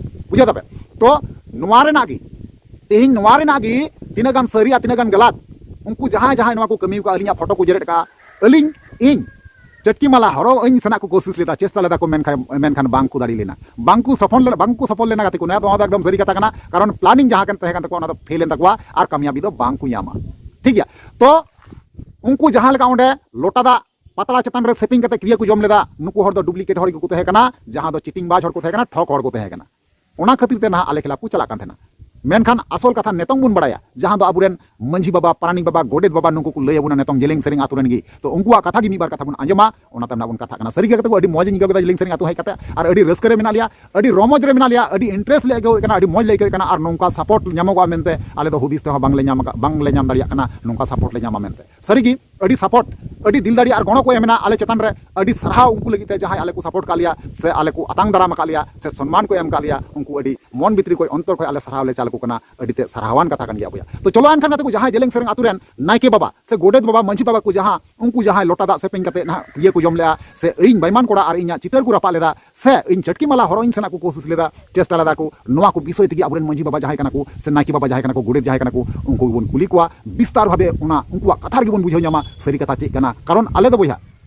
ᱵᱩᱡᱷᱟᱹᱣ ᱫᱟᱯᱮ? ᱛᱚ ᱱᱚᱣᱟ ᱨᱮᱱᱟᱜ ᱜᱮ, ᱛᱮᱦᱮᱧ ᱱᱚᱣᱟ ᱨᱮᱱᱟᱜ ᱜᱮ ᱛᱤᱱᱟᱹᱜ ᱜᱟᱱ ᱥᱟᱹᱨᱤ ᱟᱨ ᱛᱤᱱᱟᱹᱜ ᱜᱟᱱ ᱜᱟᱞᱟᱛ, ᱩᱱᱠᱩ ᱡᱟᱦᱟᱸᱭ ᱡᱟᱦᱟᱸᱭ ᱱᱚᱣᱟ ᱠᱚ ᱠᱟᱹᱢᱤ ᱟᱠᱟᱫᱼᱟ, ᱟᱹᱞᱤᱧᱟᱜ ᱯᱷᱳᱴᱳ ᱠᱚ ᱡᱮᱨᱮᱫ ᱟᱠᱟᱫᱼᱟ, ᱟᱹᱞᱤᱧ, ᱤᱧ ᱪᱟᱹᱴᱠᱤ ᱢᱟᱞᱟ ᱦᱚᱨᱚᱜ ᱟᱹᱧ ᱥᱮᱱᱟᱜ ᱠᱚ ᱠᱳᱥᱤᱥ ᱞᱮᱫᱟ, ᱪᱮᱥᱴᱟ ᱞᱮᱫᱟ ᱠᱚ, ᱢᱮᱱᱠᱷᱟᱱ, ᱢᱮᱱᱠᱷᱟᱱ ᱵᱟᱝ ᱠᱚ ᱫᱟᱲᱮ ᱞᱮᱱᱟ, ᱵᱟᱝ ᱠᱚ ᱥᱚᱯᱷᱚᱞ ᱞᱮᱱᱟ, ᱵᱟᱝ ᱠᱚ ᱥᱚᱯᱷᱚᱞ ᱞᱮᱱᱟ ᱜᱟᱛᱮ ᱠᱚ᱾ ᱱᱚᱣᱟ ᱫᱚ, ᱱᱚᱣᱟ ᱫᱚ ᱮᱠᱫᱚᱢ ᱥᱟᱹᱨᱤ ᱠᱟᱛᱷᱟ ᱠᱟᱱᱟ, ᱠᱟᱨᱚᱱ ᱯᱞᱟᱱᱤᱝ ᱡᱟᱦᱟᱸ ᱠᱟᱱ ᱛᱟᱦᱮᱸ ᱠᱟᱱ ᱛᱟᱠᱚᱣᱟ, ᱚᱱᱟ ᱫᱚ ᱯᱷᱮᱞ ᱮᱱ ᱛᱟᱠᱚᱣᱟ ᱟᱨ ᱠᱟᱢᱭᱟᱵᱤ ᱫᱚ ᱵᱟᱝ ᱠᱚ ᱧᱟᱢᱟ᱾ ᱴᱷᱤᱠ ᱜᱮᱭᱟ᱾ ᱛᱚ ᱩᱱᱠᱩ ᱡᱟᱦᱟᱸ ᱞᱮᱠᱟ ᱚᱸᱰᱮ ᱞᱚᱴᱟ ᱫᱟᱜ ᱯᱟᱛᱲᱟ ᱪᱮᱛᱟᱱ ᱨᱮ ᱥᱮᱯᱮᱧ ᱠᱟᱛᱮ ᱠᱨᱤᱭᱟ ᱠᱚ ᱡᱚᱢ ᱞᱮᱫᱟ, ᱱᱩᱠᱩ ᱦᱚᱲ ᱫᱚ ᱰᱩᱯᱞᱤᱠᱮᱴ ᱦᱚᱲ ᱜᱮᱠᱚ ᱛᱟᱦᱮᱸ ᱠᱟᱱᱟ, ᱡᱟᱦᱟᱸ ᱫᱚ ᱪᱤᱴᱤᱝ ᱵᱟᱡᱽ ᱦᱚᱲ ᱠᱚ ᱛᱟᱦᱮᱸ ᱠᱟᱱᱟ, ᱴᱷᱚᱠ ᱦᱚᱲ ᱠᱚ ᱛᱟᱦᱮᱸ ᱠᱟᱱᱟ᱾ ᱚᱱᱟ ᱠᱷᱟᱹᱛᱤᱨ ᱛᱮ ᱱᱟᱦᱟᱜ ᱟᱞᱮ ᱠᱷᱤᱞᱟᱯ ᱠᱚ ᱪᱟᱞᱟᱜ ᱠᱟᱱ ᱛᱟᱦᱮᱱᱟ᱾ ᱢᱮᱱᱠᱷᱟᱱ ᱟᱥᱚᱞ ᱠᱟᱛᱷᱟ ᱱᱤᱛᱚᱝ ᱵᱚᱱ ᱵᱟᱲᱟᱭᱟ, ᱡᱟᱦᱟᱸ ᱫᱚ ᱟᱵᱚᱨᱮᱱ ᱢᱟᱹᱡᱷᱤ ᱵᱟᱵᱟ, ᱯᱟᱨᱟᱱᱤᱠ ᱵᱟᱵᱟ, ᱜᱚᱰᱮᱛ ᱵᱟᱵᱟ, ᱱᱩᱠᱩ ᱠᱚ ᱞᱟᱹᱭ ᱟᱵᱚᱱᱟ ᱱᱤᱛᱚᱝ ᱡᱮᱞᱮᱧ ᱥᱮᱨᱮᱧ ᱟᱛᱳ ᱨᱮᱱ ᱜᱮ᱾ ᱛᱚ ᱩᱱᱠᱩᱣᱟᱜ ᱠᱟᱛᱷᱟ ᱜᱮ ᱢᱤᱫ ᱵᱟᱨ ᱠᱟᱛᱷᱟ ᱵᱚᱱ ᱟᱸᱡᱚᱢᱟ, ᱚᱱᱟ ᱛᱟᱭᱚᱢ ᱱᱟᱜ ᱵᱚᱱ ᱠᱟᱛᱷᱟᱜ ᱠᱟᱱᱟ᱾ ᱥᱟᱹᱨᱤ ᱜᱮ ᱜᱟᱛᱮ ᱠᱚ, ᱟᱹᱰᱤ ᱢᱚᱡᱽ ᱤᱧ ᱟᱹᱭᱠᱟᱹᱣ ᱠᱮᱫᱟ ᱡᱮᱞᱮᱧ ᱥᱮᱨᱮᱧ ᱟᱛᱳ ᱦᱮᱡ ᱠᱟᱛᱮ, ᱟᱨ ᱟᱹᱰᱤ ᱨᱟᱹᱥᱠᱟᱹ ᱨᱮ ᱢᱮᱱᱟᱜ ᱞᱮᱭᱟ, ᱟᱹᱰᱤ ᱨᱚᱢᱚᱡᱽ ᱞᱮ ᱟᱹᱭᱠᱟᱹᱣᱮᱫ ᱠᱟᱱᱟ, ᱟᱹᱰᱤ ᱢᱚᱡᱽ ᱞᱮ ᱟᱹᱭᱠᱟᱹᱣᱮᱫ ᱠᱟᱱᱟ, ᱟᱨ ᱱᱚᱝᱠᱟ ᱥᱟᱯᱳᱨᱴ ᱧᱟᱢᱚᱜᱚᱜᱼᱟ ᱢᱮᱱᱛᱮ ᱟᱞᱮ ᱫᱚ ᱦᱩᱫᱤᱥ ᱛᱮᱦᱚᱸ ᱵᱟᱝᱞᱮ ᱧᱟᱢ ᱟᱠᱟᱫ, ᱵᱟᱝᱞᱮ ᱧᱟᱢ ᱫᱟᱲᱮᱭᱟᱜ ᱠᱟᱱᱟ ᱱᱚᱝᱠᱟ ᱥᱟᱯᱳᱨᱴ ᱞᱮ ᱧᱟᱢᱟ ᱢᱮᱱᱛᱮ᱾ ᱥᱟᱹᱨᱤ ᱜᱮ ᱟᱹᱰᱤ ᱥᱟᱯᱳᱨᱴ, ᱟᱹᱰᱤ ᱫᱤᱞ ᱫᱟᱲᱮ ᱟᱨ ᱜᱚᱲᱚ ᱠᱚ ᱮᱢ ᱮᱱᱟ ᱟᱞᱮ ᱪᱮᱛᱟᱱ ᱨᱮ᱾ ᱟᱹᱰᱤ ᱥᱟᱨᱦᱟᱣ ᱩᱱᱠᱩ ᱞᱟᱹᱜᱤᱫ ᱛᱮ, ᱡᱟᱦᱟᱸᱭ ᱟᱞᱮ ᱠᱚ ᱥᱟᱯᱳᱨᱴ ᱠᱟᱜ ᱞᱮᱭᱟ ᱥᱮ ᱟᱞᱮ ᱠᱚ ᱟᱛᱟᱝ ᱫᱟᱨᱟᱢ ᱟᱠᱟᱫ ᱞᱮᱭᱟ ᱥᱮ ᱥᱚᱱᱢᱟᱱ ᱠᱚ ᱮᱢ ᱠᱟᱜ ᱞᱮᱭᱟ, ᱩᱱᱠᱩ ᱟᱹᱰᱤ ᱢᱚᱱ ᱵᱷᱤᱛᱨᱤ ᱠᱷᱚᱱ, ᱚᱱᱛᱚᱨ ᱠᱷᱚᱱ ᱟᱞᱮ ᱥᱟᱨᱦᱟᱣ ᱞᱮ ᱪᱟᱞ ᱟᱠᱚ ᱠᱟᱱᱟ᱾ ᱟᱹᱰᱤ ᱛᱮ ᱥᱟᱨᱦᱟᱣᱟᱱ ᱠᱟᱛᱷᱟ ᱠᱟᱱ ᱜᱮᱭᱟ ᱵᱚᱭᱦᱟ᱾ ᱛᱚ ᱪᱚᱞᱚ ᱮᱱᱠᱷᱟᱱ ᱜᱟᱛᱮ ᱠᱚ, ᱡᱟᱦᱟᱸᱭ ᱡᱮᱞᱮᱧ ᱥᱮᱨᱮᱧ ᱟᱛᱳ ᱨᱮᱱ ᱱᱟᱭᱠᱮ ᱵᱟᱵᱟ ᱥᱮ ᱜᱚᱰᱮᱛ ᱵᱟᱵᱟ, ᱢᱟᱹᱡᱷᱤ ᱵᱟᱵᱟ ᱠᱚ ᱡᱟᱦᱟᱸ, ᱩᱱᱠᱩ ᱡᱟᱦᱟᱸᱭ ᱞᱚᱴᱟ ᱫᱟᱜ ᱥᱮᱯᱮᱧ ᱠᱟᱛᱮ ᱱᱟᱦᱟᱜ ᱠᱨᱤᱭᱟ ᱠᱚ ᱡᱚᱢ ᱞᱮᱜᱼᱟ ᱥᱮ ᱤᱧ ᱵᱟᱭᱢᱟᱱ ᱠᱚᱲᱟ ᱟᱨ ᱤᱧᱟᱹᱜ ᱪᱤᱛᱟᱹᱨ ᱠᱚ ᱨᱟᱯᱟᱜ ᱞᱮᱫᱟ ᱥᱮ ᱤᱧ ᱪᱟᱹᱴᱠᱤ ᱢᱟᱞᱟ ᱦᱚᱨᱚᱜ ᱤᱧ ᱥᱮᱱᱟᱜ ᱠᱚ ᱠᱳᱥᱤᱥ ᱞᱮᱫᱟ, ᱪᱮᱥᱴᱟ ᱞᱮᱫᱟ ᱠᱚ, ᱱᱚᱣᱟ ᱠᱚ ᱵᱤᱥᱚᱭ ᱛᱮᱜᱮ ᱟᱵᱚᱨᱮᱱ ᱢᱟᱹᱡᱷᱤ ᱵᱟᱵᱟ ᱡᱟᱦᱟᱸᱭ ᱠᱟᱱᱟ ᱠᱚ ᱥᱮ ᱱᱟᱭᱠᱮ ᱵᱟᱵᱟ ᱡᱟᱦᱟᱸᱭ ᱠᱟᱱᱟ ᱠᱚ, ᱜᱚᱰᱮᱛ ᱡᱟᱦᱟᱸᱭ ᱠᱟᱱᱟ ᱠᱚ, ᱩᱱᱠᱩ ᱜᱮᱵᱚᱱ ᱠᱩᱞᱤ ᱠᱚᱣᱟ ᱵᱤᱥᱛᱟᱨ ᱵᱷᱟᱵᱮ, ᱚᱱᱟ ᱩᱱᱠᱩᱣᱟᱜ ᱠᱟᱛᱷᱟ ᱨᱮᱜᱮ ᱵᱚᱱ ᱵᱩᱡᱷᱟᱹᱣ ᱧᱟᱢᱟ ᱥᱟᱹᱨᱤ ᱠᱟᱛᱷᱟ ᱪᱮᱫ ᱠᱟᱱᱟ᱾ ᱠᱟᱨᱚᱱ ᱟᱞᱮ ᱫᱚ ᱵᱚᱭᱦᱟ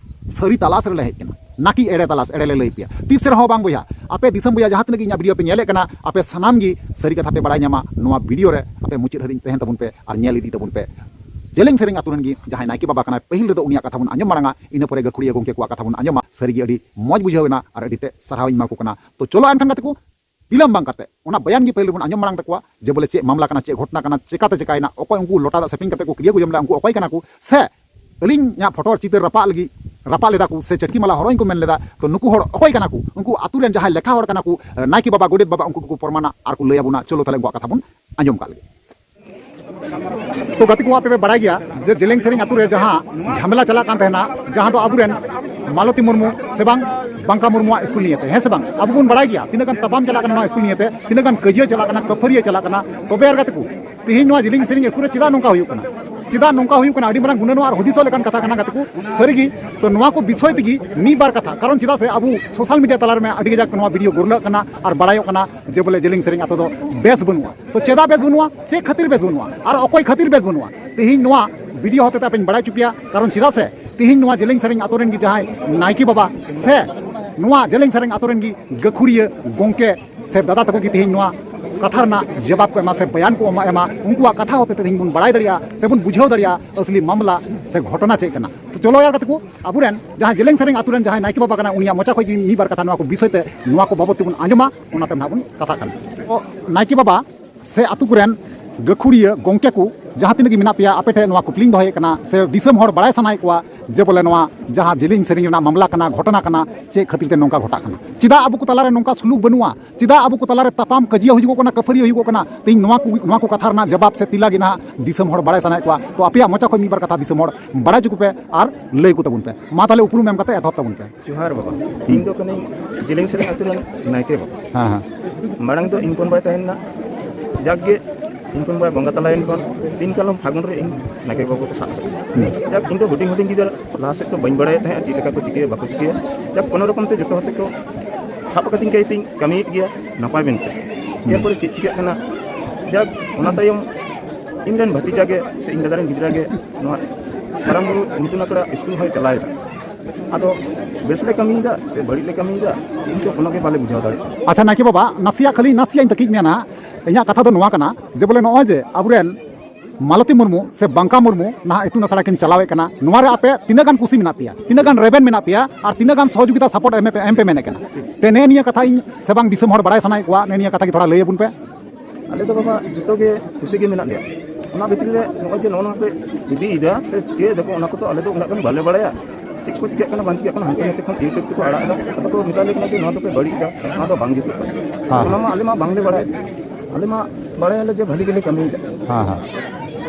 ᱥᱟᱹᱨᱤ ᱛᱟᱞᱟᱥ ᱨᱮᱞᱮ ᱦᱮᱡ ᱠᱟᱱᱟ, ᱱᱟᱠᱤ ᱮᱲᱮ ᱛᱟᱞᱟᱥ, ᱮᱲᱮ ᱞᱮ ᱞᱟᱹᱭ ᱯᱮᱭᱟ ᱛᱤᱥ ᱨᱮᱦᱚᱸ ᱵᱟᱝ ᱵᱚᱭᱦᱟ᱾ ᱟᱯᱮ ᱫᱤᱥᱚᱢ ᱵᱚᱭᱦᱟ ᱡᱟᱦᱟᱸ ᱛᱤᱱᱟᱹᱜ ᱜᱮ ᱤᱧᱟᱹᱜ ᱵᱷᱤᱰᱤᱭᱳ ᱯᱮ ᱧᱮᱞᱮᱫ ᱠᱟᱱᱟ, ᱟᱯᱮ ᱥᱟᱱᱟᱢ ᱜᱮ ᱥᱟᱹᱨᱤ ᱠᱟᱛᱷᱟ ᱯᱮ ᱵᱟᱲᱟᱭ ᱧᱟᱢᱟ᱾ ᱱᱚᱣᱟ ᱵᱷᱤᱰᱤᱭᱳ ᱨᱮ ᱟᱯᱮ ᱢᱩᱪᱟᱹᱫ ᱦᱟᱹᱨᱤᱡ ᱛᱟᱦᱮᱱ ᱛᱟᱵᱚᱱ ᱯᱮ ᱟᱨ ᱧᱮᱞ ᱤᱫᱤ ᱛᱟᱵᱚᱱ ᱯᱮ᱾ ᱡᱮᱞᱮᱧ ᱥᱮᱨᱮᱧ ᱟᱛᱳ ᱨᱮᱱ ᱜᱮ ᱡᱟᱦᱟᱸᱭ ᱱᱟᱭᱠᱮ ᱵᱟᱵᱟ ᱠᱟᱱᱟᱭ, ᱯᱟᱹᱦᱤᱞ ᱨᱮᱫᱚ ᱩᱱᱤᱭᱟᱜ ᱠᱟᱛᱷᱟ ᱵᱚᱱ ᱟᱸᱡᱚᱢ ᱢᱟᱲᱟᱝᱟ, ᱤᱱᱟᱹ ᱯᱚᱨᱮ ᱜᱟᱹᱠᱷᱩᱲᱤᱭᱟᱹ ᱜᱚᱢᱠᱮ ᱠᱚᱣᱟᱜ ᱠᱟᱛᱷᱟ ᱵᱚᱱ ᱟᱸᱡᱚᱢᱟ᱾ ᱥᱟᱹᱨᱤᱜᱮ ᱟᱹᱰᱤ ᱢᱚᱡᱽ ᱵᱩᱡᱷᱟᱹᱣ ᱮᱱᱟ ᱟᱨ ᱟᱹᱰᱤ ᱛᱮ ᱥᱟᱨᱦᱟᱣ ᱤᱧ ᱮᱢᱟ ᱠᱚ ᱠᱟᱱᱟ᱾ ᱛᱚ ᱪᱚᱞᱚ ᱮᱱᱠᱷᱟᱱ ᱜᱟᱛᱮ ᱠᱚ, ᱵᱤᱞᱚᱢ ᱵᱟᱝ ᱠᱟᱛᱮ ᱚᱱᱟ ᱵᱟᱭᱟᱱ ᱜᱮ ᱯᱟᱹᱦᱤᱞ ᱨᱮᱵᱚᱱ ᱟᱸᱡᱚᱢ ᱢᱟᱲᱟᱝ ᱛᱟᱠᱚᱣᱟ, ᱡᱮ ᱵᱚᱞᱮ ᱪᱮᱫ ᱢᱟᱢᱞᱟ ᱠᱟᱱᱟ, ᱪᱮᱫ ᱜᱷᱚᱴᱱᱟ ᱠᱟᱱᱟ, ᱪᱮᱠᱟᱛᱮ ᱪᱮᱠᱟᱭᱮᱱᱟ, ᱚᱠᱚᱭ ᱩᱱᱠᱩ ᱞᱚᱴᱟ ᱫᱟᱜ ᱥᱮᱯᱮᱧ ᱠᱟᱛᱮ ᱠᱚ ᱠᱨᱤᱭᱟ ᱠᱚ ᱡᱚᱢ ᱞᱮᱫᱟ, ᱩᱱᱠᱩ ᱚᱠᱚᱭ ᱠᱟᱱᱟ ᱠᱚ, ᱥᱮ ᱟᱹᱞᱤᱧᱟᱜ ᱯᱷᱳᱴᱳ ᱪᱤᱛᱟᱹᱨ ᱨᱟᱯᱟᱜ ᱞᱟᱹᱜᱤᱫ, ᱨᱟᱯᱟᱜ ᱞᱮᱫᱟ ᱠᱚ, ᱥᱮ ᱪᱟᱹᱴᱠᱤ ᱢᱟᱞᱟ ᱦᱚᱨᱚᱜ ᱤᱧ ᱠᱚ ᱢᱮᱱ ᱞᱮᱫᱟ, ᱛᱚ ᱱᱩᱠᱩ ᱦᱚᱲ ᱚᱠᱚᱭ ᱠᱟᱱᱟ ᱠᱚ? ᱩᱱᱠᱩ ᱟᱛᱳ ᱨᱮᱱ ᱡᱟᱦᱟᱸᱭ ᱞᱮᱠᱷᱟ ᱦᱚᱲ ᱠᱟᱱᱟ ᱠᱚ, ᱱᱟᱭᱠᱮ ᱵᱟᱵᱟ, ᱜᱚᱰᱮᱛ ᱵᱟᱵᱟ, ᱩᱱᱠᱩ ᱠᱚᱠᱚ ᱯᱨᱚᱢᱟᱱᱟ ᱟᱨ ᱠᱚ ᱞᱟᱹᱭ ᱟᱵᱚᱱᱟ᱾ ᱪᱚᱞᱚ ᱛᱟᱦᱞᱮ ᱩᱱᱠᱩᱣᱟᱜ ᱠᱟᱛᱷᱟ ᱵᱚᱱ ᱟᱸᱡᱚᱢ ᱠᱟᱜ ᱞᱮᱜᱮ᱾ ᱛᱚ ᱜᱟᱛᱮ ᱠᱚ, ᱟᱯᱮ ᱯᱮ ᱵᱟᱲᱟᱭ ᱜᱮᱭᱟ ᱡᱮ ᱡᱮᱞᱮᱧ ᱥᱮᱨᱮᱧ ᱟᱛᱳ ᱨᱮ ᱡᱟᱦᱟᱸ ᱡᱷᱟᱢᱮᱞᱟ ᱪᱟᱞᱟᱜ ᱠᱟᱱ ᱛᱟᱦᱮᱱᱟ, ᱡᱟᱦᱟᱸ ᱫᱚ ᱟᱵᱚᱨᱮᱱ ᱢᱟᱞᱚᱛᱤ ᱢᱩᱨᱢᱩ ᱥᱮ ᱵᱟᱝ ᱵᱟᱝᱠᱟ ᱢᱩᱨᱢᱩᱣᱟᱜ ᱥᱠᱩᱞ ᱱᱤᱭᱮᱛᱮ, ᱦᱮᱸ ᱥᱮ ᱵᱟᱝ? ᱟᱵᱚ ᱵᱚᱱ ᱵᱟᱲᱟᱭ ᱜᱮᱭᱟ ᱛᱤᱱᱟᱹᱜ ᱜᱟᱱ ᱛᱟᱯᱟᱢ ᱪᱟᱞᱟᱜ ᱠᱟᱱᱟ ᱱᱚᱣᱟ ᱥᱠᱩᱞ ᱱᱤᱭᱮᱛᱮ, ᱛᱤᱱᱟᱹᱜ ᱜᱟᱱ ᱠᱟᱹᱭᱡᱟᱹ ᱪᱟᱞᱟᱜ ᱠᱟᱱᱟ, ᱠᱟᱹᱯᱷᱟᱹᱨᱤᱭᱟᱹ ᱪᱟᱞᱟᱜ ᱠᱟᱱᱟ᱾ ᱛᱚᱵᱮ ᱟᱨ ᱜᱟᱛᱮ ᱠᱚ, ᱛᱮᱦᱮᱧ ᱱᱚᱣᱟ ᱡᱮᱞᱮᱧ ᱥᱮᱨᱮᱧ ᱥᱠᱩᱞ ᱨᱮ ᱪᱮᱫᱟᱜ ᱱᱚᱝᱠᱟ ᱦᱩᱭᱩᱜ ᱠᱟᱱᱟ? ᱪᱮᱫᱟᱜ ᱱᱚᱝᱠᱟ ᱦᱩᱭᱩᱜ ᱠᱟᱱᱟ? ᱟᱹᱰᱤ ᱢᱟᱨᱟᱝ ᱜᱩᱱᱟᱹᱱᱚᱜ ᱟᱨ ᱦᱩᱫᱤᱥᱚᱜ ᱞᱮᱠᱟᱱ ᱠᱟᱛᱷᱟ ᱠᱟᱱᱟ ᱜᱟᱛᱮ ᱠᱚ᱾ ᱥᱟᱹᱨᱤᱜᱮ, ᱛᱚ ᱱᱚᱣᱟ ᱠᱚ ᱵᱤᱥᱚᱭ ᱛᱮᱜᱮ ᱢᱤᱫ ᱵᱟᱨ ᱠᱟᱛᱷᱟ, ᱠᱟᱨᱚᱱ ᱪᱮᱫᱟᱜ ᱥᱮ ᱟᱵᱚ ᱥᱳᱥᱟᱞ ᱢᱤᱰᱤᱭᱟ ᱛᱟᱞᱟ ᱨᱮ ᱟᱹᱰᱤ ᱠᱟᱡᱟᱠ ᱱᱚᱣᱟ ᱵᱷᱤᱰᱤᱭᱳ ᱜᱩᱨᱞᱟᱹᱜ ᱠᱟᱱᱟ ᱟᱨ ᱵᱟᱲᱟᱭᱚᱜ ᱠᱟᱱᱟ ᱡᱮ ᱵᱚᱞᱮ ᱡᱮᱞᱮᱧ ᱥᱮᱨᱮᱧ ᱟᱛᱳ ᱫᱚ ᱵᱮᱥ ᱵᱟᱹᱱᱩᱜᱼᱟ᱾ ᱛᱚ ᱪᱮᱫᱟᱜ ᱵᱮᱥ ᱵᱟᱹᱱᱩᱜᱼᱟ? ᱪᱮᱫ ᱠᱷᱟᱹᱛᱤᱨ ᱵᱮᱥ ᱵᱟᱹᱱᱩᱜᱼᱟ? ᱟᱨ ᱚᱠᱚᱭ ᱠᱷᱟᱹᱛᱤᱨ ᱵᱮᱥ ᱵᱟᱹᱱᱩᱜᱼᱟ? ᱛᱮᱦᱮᱧ ᱱᱚᱣᱟ ᱵᱷᱤᱰᱤᱭᱳ ᱦᱚᱛᱮᱛᱮ ᱟᱯᱮᱧ ᱵᱟᱲᱟᱭ ᱦᱚᱪᱚ ᱯᱮᱭᱟ, ᱠᱟᱨᱚᱱ ᱪᱮᱫᱟᱜ ᱥᱮ ᱛᱮᱦᱮᱧ ᱱᱚᱣᱟ ᱡᱮᱞᱮᱧ ᱥᱮᱨᱮᱧ ᱟᱛᱳ ᱨᱮᱱ ᱜᱮ ᱡᱟᱦᱟᱸᱭ ᱱᱟᱭᱠᱮ ᱵᱟᱵᱟ ᱥᱮ ᱱᱚᱣᱟ ᱡᱮᱞᱮᱧ ᱥᱮᱨᱮᱧ ᱟᱛᱳ ᱨᱮᱱ ᱜᱮ ᱜᱟᱹᱠᱷᱩᱲᱤᱭᱟᱹ ᱜᱚᱢᱠᱮ ᱥᱮ ᱫᱟᱫᱟ ᱛᱟᱠᱚ ᱜᱮ ᱛᱮᱦᱮᱧ ᱱᱚᱣᱟ ᱠᱟᱛᱷᱟ ᱨᱮᱱᱟᱜ ᱡᱚᱵᱟᱵ ᱠᱚ ᱮᱢᱟ ᱥᱮ ᱵᱚᱭᱟᱱ ᱠᱚ ᱮᱢᱟ, ᱮᱢᱟ, ᱩᱱᱠᱩᱣᱟᱜ ᱠᱟᱛᱷᱟ ᱦᱚᱛᱮ ᱛᱮ ᱛᱮᱦᱮᱧ ᱵᱚᱱ ᱵᱟᱲᱟᱭ ᱫᱟᱲᱮᱭᱟᱜᱼᱟ ᱥᱮ ᱵᱚᱱ ᱵᱩᱡᱷᱟᱹᱣ ᱫᱟᱲᱮᱭᱟᱜᱼᱟ ᱟᱥᱞᱤ ᱢᱟᱢᱞᱟ ᱥᱮ ᱜᱷᱚᱴᱚᱱᱟ ᱪᱮᱫ ᱠᱟᱱᱟ᱾ ᱛᱚ ᱪᱚᱞᱚ ᱭᱟᱨ ᱜᱟᱛᱮ ᱠᱚ, ᱟᱵᱚᱨᱮᱱ ᱡᱟᱦᱟᱸᱭ ᱡᱮᱞᱮᱧ ᱥᱮᱨᱮᱧ ᱟᱛᱳ ᱨᱮᱱ ᱡᱟᱦᱟᱸᱭ ᱱᱟᱭᱠᱮ ᱵᱟᱵᱟ ᱠᱟᱱᱟᱭ, ᱩᱱᱤᱭᱟᱜ ᱢᱚᱪᱟ ᱠᱷᱚᱱ ᱜᱮ ᱢᱤᱫ ᱵᱟᱨ ᱠᱟᱛᱷᱟ ᱱᱚᱣᱟ ᱠᱚ ᱵᱤᱥᱚᱭ ᱛᱮ, ᱱᱚᱣᱟ ᱠᱚ ᱵᱟᱵᱚᱫ ᱛᱮᱵᱚᱱ ᱟᱸᱡᱚᱢᱟ, ᱚᱱᱟ ᱛᱟᱭᱚᱢ ᱱᱟᱦᱟᱜ ᱵᱚᱱ ᱠᱟᱛᱷᱟᱜ ᱠᱟᱱᱟ᱾ ᱛᱚ ᱱᱟᱭᱠᱮ ᱵᱟᱵᱟ ᱥᱮ ᱟᱛᱳ ᱠᱚᱨᱮᱱ ᱜᱟᱹᱠᱷᱩᱲᱤᱭᱟᱹ ᱜᱚᱢᱠᱮ ᱠᱚ ᱡᱟᱦᱟᱸ ᱛᱤᱱᱟᱹᱜ ᱜᱮ ᱢᱮᱱᱟᱜ ᱯᱮᱭᱟ, ᱟᱯᱮ ᱴᱷᱮᱱ ᱱᱚᱣᱟ ᱠᱩᱠᱞᱤᱧ ᱫᱚᱦᱚᱭᱮᱫ ᱠᱟᱱᱟ ᱥᱮ ᱫᱤᱥᱚᱢ ᱦᱚᱲ ᱵᱟᱲᱟᱭ ᱥᱟᱱᱟᱭᱮᱫ ᱠᱚᱣᱟ ᱡᱮ ᱵᱚᱞᱮ ᱱᱚᱣᱟ ᱡᱟᱦᱟᱸ ᱡᱮᱞᱮᱧ ᱥᱮᱨᱮᱧ ᱨᱮᱱᱟᱜ ᱢᱟᱢᱞᱟ ᱠᱟᱱᱟ, ᱜᱷᱚᱴᱚᱱᱟ ᱠᱟᱱᱟ, ᱪᱮᱫ ᱠᱷᱟᱹᱛᱤᱨ ᱛᱮ ᱱᱚᱝᱠᱟ ᱜᱷᱚᱴᱟᱜ ᱠᱟᱱᱟ? ᱪᱮᱫᱟᱜ ᱟᱵᱚ ᱠᱚ ᱛᱟᱞᱟᱨᱮ ᱱᱚᱝᱠᱟ ᱥᱩᱞᱩᱠ ᱵᱟᱹᱱᱩᱜᱼᱟ? ᱪᱮᱫᱟᱜ ᱟᱵᱚ ᱠᱚ ᱛᱟᱞᱟᱨᱮ ᱛᱟᱯᱟᱢ ᱠᱟᱹᱡᱤᱭᱟᱹ ᱦᱩᱭᱩᱜᱚᱜ ᱠᱟᱱᱟ? ᱛᱮᱦᱮᱧ ᱱᱚᱣᱟ ᱠᱚ, ᱱᱚᱣᱟ ᱠᱚ ᱠᱟᱛᱷᱟ ᱨᱮᱱᱟᱜ ᱡᱚᱵᱟᱵ ᱥᱮ ᱛᱮᱞᱟ ᱜᱮ ᱱᱟᱦᱟᱜ ᱫᱤᱥᱚᱢ ᱦᱚᱲ ᱵᱟᱲᱟᱭ ᱥᱟᱱᱟᱭᱮᱫ ᱠᱚᱣᱟ᱾ ᱛᱚ ᱟᱯᱮᱭᱟᱜ ᱢᱚᱪᱟ ᱠᱷᱚᱱ ᱢᱤᱫ ᱵᱟᱨ ᱠᱟᱛᱷᱟ ᱫᱤᱥᱚᱢ ᱦᱚᱲ ᱵᱟᱲᱟᱭ ᱦᱚᱪᱚ ᱠᱚᱯᱮ ᱟᱨ ᱞᱟᱹᱭ ᱠᱚ ᱛᱟᱵᱚᱱ ᱯᱮ᱾ ᱢᱟ ᱛᱟᱦᱚᱞᱮ ᱩᱯᱨᱩᱢ ᱮᱢ ᱠᱟᱛᱮ ᱮᱛᱚᱦᱚᱵ ᱛᱟᱵᱚᱱ ᱯᱮ᱾ ᱡᱚᱦᱟᱨ ᱵᱟᱵᱟ, ᱤᱧ ᱫᱚ ᱠᱟᱹᱱᱟᱹᱧ ᱡᱮᱞᱮᱧ ᱥᱮᱨᱮᱧ ᱟᱹᱛᱩ ᱨᱮᱱ ᱱᱟᱭᱠᱮ ᱵᱟᱵᱟ᱾ ᱦᱮᱸ, ᱦᱮᱸ᱾ ᱢᱟᱲᱟᱝ ᱫᱚ ᱤᱧ ᱠᱷᱚᱱ ᱵᱟᱭ ᱛᱟᱦᱮᱸ ᱞᱮᱱᱟ, ᱡᱟᱠ ᱜᱮ ᱤᱧ ᱠᱷᱚᱱ ᱵᱟᱭ ᱵᱚᱸᱜᱟ ᱛᱟᱞᱟᱭᱮᱱ ᱠᱷᱚᱱ ᱫᱤᱱ ᱠᱟᱞᱚᱢ ᱯᱷᱟᱹᱜᱩᱱ ᱨᱮ ᱤᱧ ᱱᱟᱭᱠᱮ ᱵᱟᱵᱟ ᱠᱚ ᱥᱟᱵ ᱠᱮᱫᱟ᱾ ᱦᱩᱸ᱾ ᱡᱟᱠ ᱤᱧ ᱫᱚ ᱦᱩᱰᱤᱧ ᱦᱩᱰᱤᱧ ᱜᱤᱫᱟᱹᱨ, ᱞᱟᱦᱟ ᱥᱮᱫ ᱫᱚ ᱵᱟᱹᱧ ᱵᱟᱲᱟᱭᱮᱫ ᱛᱟᱦᱮᱸᱫ ᱪᱮᱫ ᱞᱮᱠᱟ ᱠᱚ ᱪᱤᱠᱟᱹᱭᱟ ᱵᱟᱠᱚ ᱪᱤᱠᱟᱹᱭᱟ᱾ ᱡᱟᱠ ᱠᱳᱱᱳ ᱨᱚᱠᱚᱢ ᱛᱮ ᱡᱚᱛᱚ ᱦᱚᱲ ᱛᱮᱠᱚ ᱥᱟᱵ ᱟᱠᱟᱫᱤᱧ ᱠᱷᱟᱡ ᱛᱤᱧ ᱠᱟᱹᱢᱤᱭᱮᱫ ᱜᱮᱭᱟ, ᱱᱟᱯᱟᱭ ᱢᱮᱱᱛᱮ᱾ ᱦᱩᱸ᱾ ᱮᱨᱯᱚᱨᱮ ᱪᱮᱫ ᱪᱤᱠᱟᱹᱜ ᱠᱟᱱᱟ, ᱡᱟᱠ ᱚᱱᱟ ᱛᱟᱭᱚᱢ ᱤᱧ ᱨᱮᱱ ᱵᱷᱟᱹᱛᱤᱡᱟ ᱜᱮ ᱥᱮ ᱤᱧ ᱫᱟᱫᱟ ᱨᱮᱱ ᱜᱤᱫᱽᱨᱟᱹ ᱜᱮ ᱱᱚᱣᱟ ᱢᱟᱨᱟᱝ ᱵᱩᱨᱩ ᱧᱩᱛᱩᱢ ᱟᱠᱷᱲᱟ ᱥᱠᱩᱞ ᱦᱚᱸᱭ ᱪᱟᱞᱟᱣᱮᱫᱟ᱾ ᱟᱫᱚ ᱵᱮᱥ ᱞᱮ ᱠᱟᱹᱢᱤᱭᱮᱫᱟ ᱥᱮ ᱵᱟᱹᱲᱤᱡ ᱞᱮ ᱠᱟᱹᱢᱤᱭᱮᱫᱟ, ᱤᱧ ᱫᱚ ᱠᱳᱱᱳ ᱜᱮ ᱵᱟᱞᱮ ᱵᱩᱡᱷᱟᱹᱣ ᱫᱟᱲᱮᱭᱟᱜ ᱠᱟᱱᱟ᱾ ᱟᱪᱪᱷᱟ ᱱᱟᱭᱠᱮ ᱵᱟᱵᱟ, ᱱᱟᱥᱮᱭᱟᱜ ᱠᱷᱟᱹᱞᱤ ᱱᱟᱥᱮᱭᱟᱜ ᱤᱧ ᱛᱟᱹᱠᱤᱡ ᱢᱮᱭᱟ ᱱᱟᱦᱟᱜ᱾ ᱤᱧᱟᱹᱜ ᱠᱟᱛᱷᱟ ᱫᱚ ᱱᱚᱣᱟ ᱠᱟᱱᱟ ᱡᱮ ᱵᱚᱞᱮ ᱱᱚᱜᱼᱚᱭ ᱡᱮ ᱟᱵᱚᱨᱮᱱ ᱢᱟᱞᱚᱛᱤ ᱢᱩᱨᱢᱩ ᱥᱮ ᱵᱟᱝᱠᱟ ᱢᱩᱨᱢᱩ ᱱᱟᱦᱟᱜ ᱤᱛᱩᱱ ᱟᱥᱲᱟ ᱠᱤᱱ ᱪᱟᱞᱟᱣᱮᱫ ᱠᱟᱱᱟ, ᱱᱚᱣᱟ ᱨᱮ ᱟᱯᱮ ᱛᱤᱱᱟᱹᱜ ᱜᱟᱱ ᱠᱩᱥᱤ ᱢᱮᱱᱟᱜ ᱯᱮᱭᱟ, ᱛᱤᱱᱟᱹᱜ ᱜᱟᱱ ᱨᱮᱵᱮᱱ ᱢᱮᱱᱟᱜ ᱯᱮᱭᱟ ᱟᱨ ᱛᱤᱱᱟᱹᱜ ᱜᱟᱱ ᱥᱚᱦᱚᱡᱳᱜᱤᱛᱟ ᱥᱟᱯᱳᱨᱴ ᱮᱢ ᱯᱮ, ᱮᱢ ᱯᱮ ᱢᱮᱱᱮᱫ ᱠᱟᱱᱟ? ᱛᱮ ᱱᱮᱜᱼᱮ ᱱᱤᱭᱟᱹ ᱠᱟᱛᱷᱟ ᱤᱧ ᱥᱮ ᱵᱟᱝ ᱫᱤᱥᱚᱢ ᱦᱚᱲ ᱵᱟᱲᱟᱭ ᱥᱟᱱᱟᱭᱮᱫ ᱠᱚᱣᱟ, ᱱᱮᱜᱼᱮ ᱱᱤᱭᱟᱹ ᱠᱟᱛᱷᱟ ᱜᱮ ᱛᱷᱚᱲᱟ ᱞᱟᱹᱭ ᱟᱵᱚᱱ ᱯᱮ᱾ ᱟᱞᱮ ᱫᱚ ᱵᱟᱵᱟ ᱡᱚᱛᱚ ᱜᱮ ᱠᱩᱥᱤ ᱜᱮ ᱢᱮᱱᱟᱜ ᱞᱮᱭᱟ᱾ ᱚᱱᱟ ᱵᱷᱤᱛᱨᱤ ᱨᱮ ᱱᱚᱜᱼᱚᱭ ᱡᱮ ᱱᱚᱜᱼᱚ ᱱᱚᱣᱟ ᱯᱮ ᱤᱫᱤᱭᱮᱫᱟ ᱥᱮ ᱪᱤᱠᱟᱹᱭ ᱫᱟᱠᱚ, ᱚᱱᱟ ᱠᱚᱫᱚ ᱟᱞᱮ ᱫᱚ ᱩᱱᱟᱹᱜ ᱜᱟᱱ ᱵᱟᱞᱮ ᱵᱟᱲᱟᱭᱟ᱾ ᱪᱮᱫ ᱠᱚ ᱪᱤᱠᱟᱹᱜ ᱠᱟᱱᱟ ᱵᱟᱝ ᱪᱤᱠᱟᱹᱜ ᱠᱟᱱᱟ, ᱦᱟᱱᱛᱮ ᱱᱟᱛᱮ ᱠᱷᱚᱱ YouTube ᱛᱮᱠᱚ ᱟᱲᱟᱜ ᱮᱫᱟ, ᱟᱫᱚ ᱠᱚ ᱢᱮᱛᱟ ᱞᱮ ᱠᱟᱱᱟ ᱡᱮ ᱱᱚᱣᱟ ᱫᱚᱯᱮ ᱵᱟᱹᱲᱤᱡ ᱮᱫᱟ, ᱱᱚᱣᱟ ᱫᱚ ᱵᱟᱝ ᱡᱩᱛᱩᱜ ᱠᱟᱱᱟ᱾ ᱦᱮᱸ᱾ ᱚᱱᱟ ᱢᱟ ᱟᱞᱮ ᱢᱟ ᱵᱟᱝᱞᱮ ᱵᱟᱲᱟᱭ, ᱟᱞᱮ ᱢᱟ ᱵᱟᱲᱟᱭᱟᱞᱮ ᱡᱮ ᱵᱷᱟᱹᱞᱤ ᱜᱮᱞᱮ ᱠᱟᱹᱢᱤᱭᱮᱫᱟ᱾ ᱦᱮᱸ, ᱦᱮᱸ᱾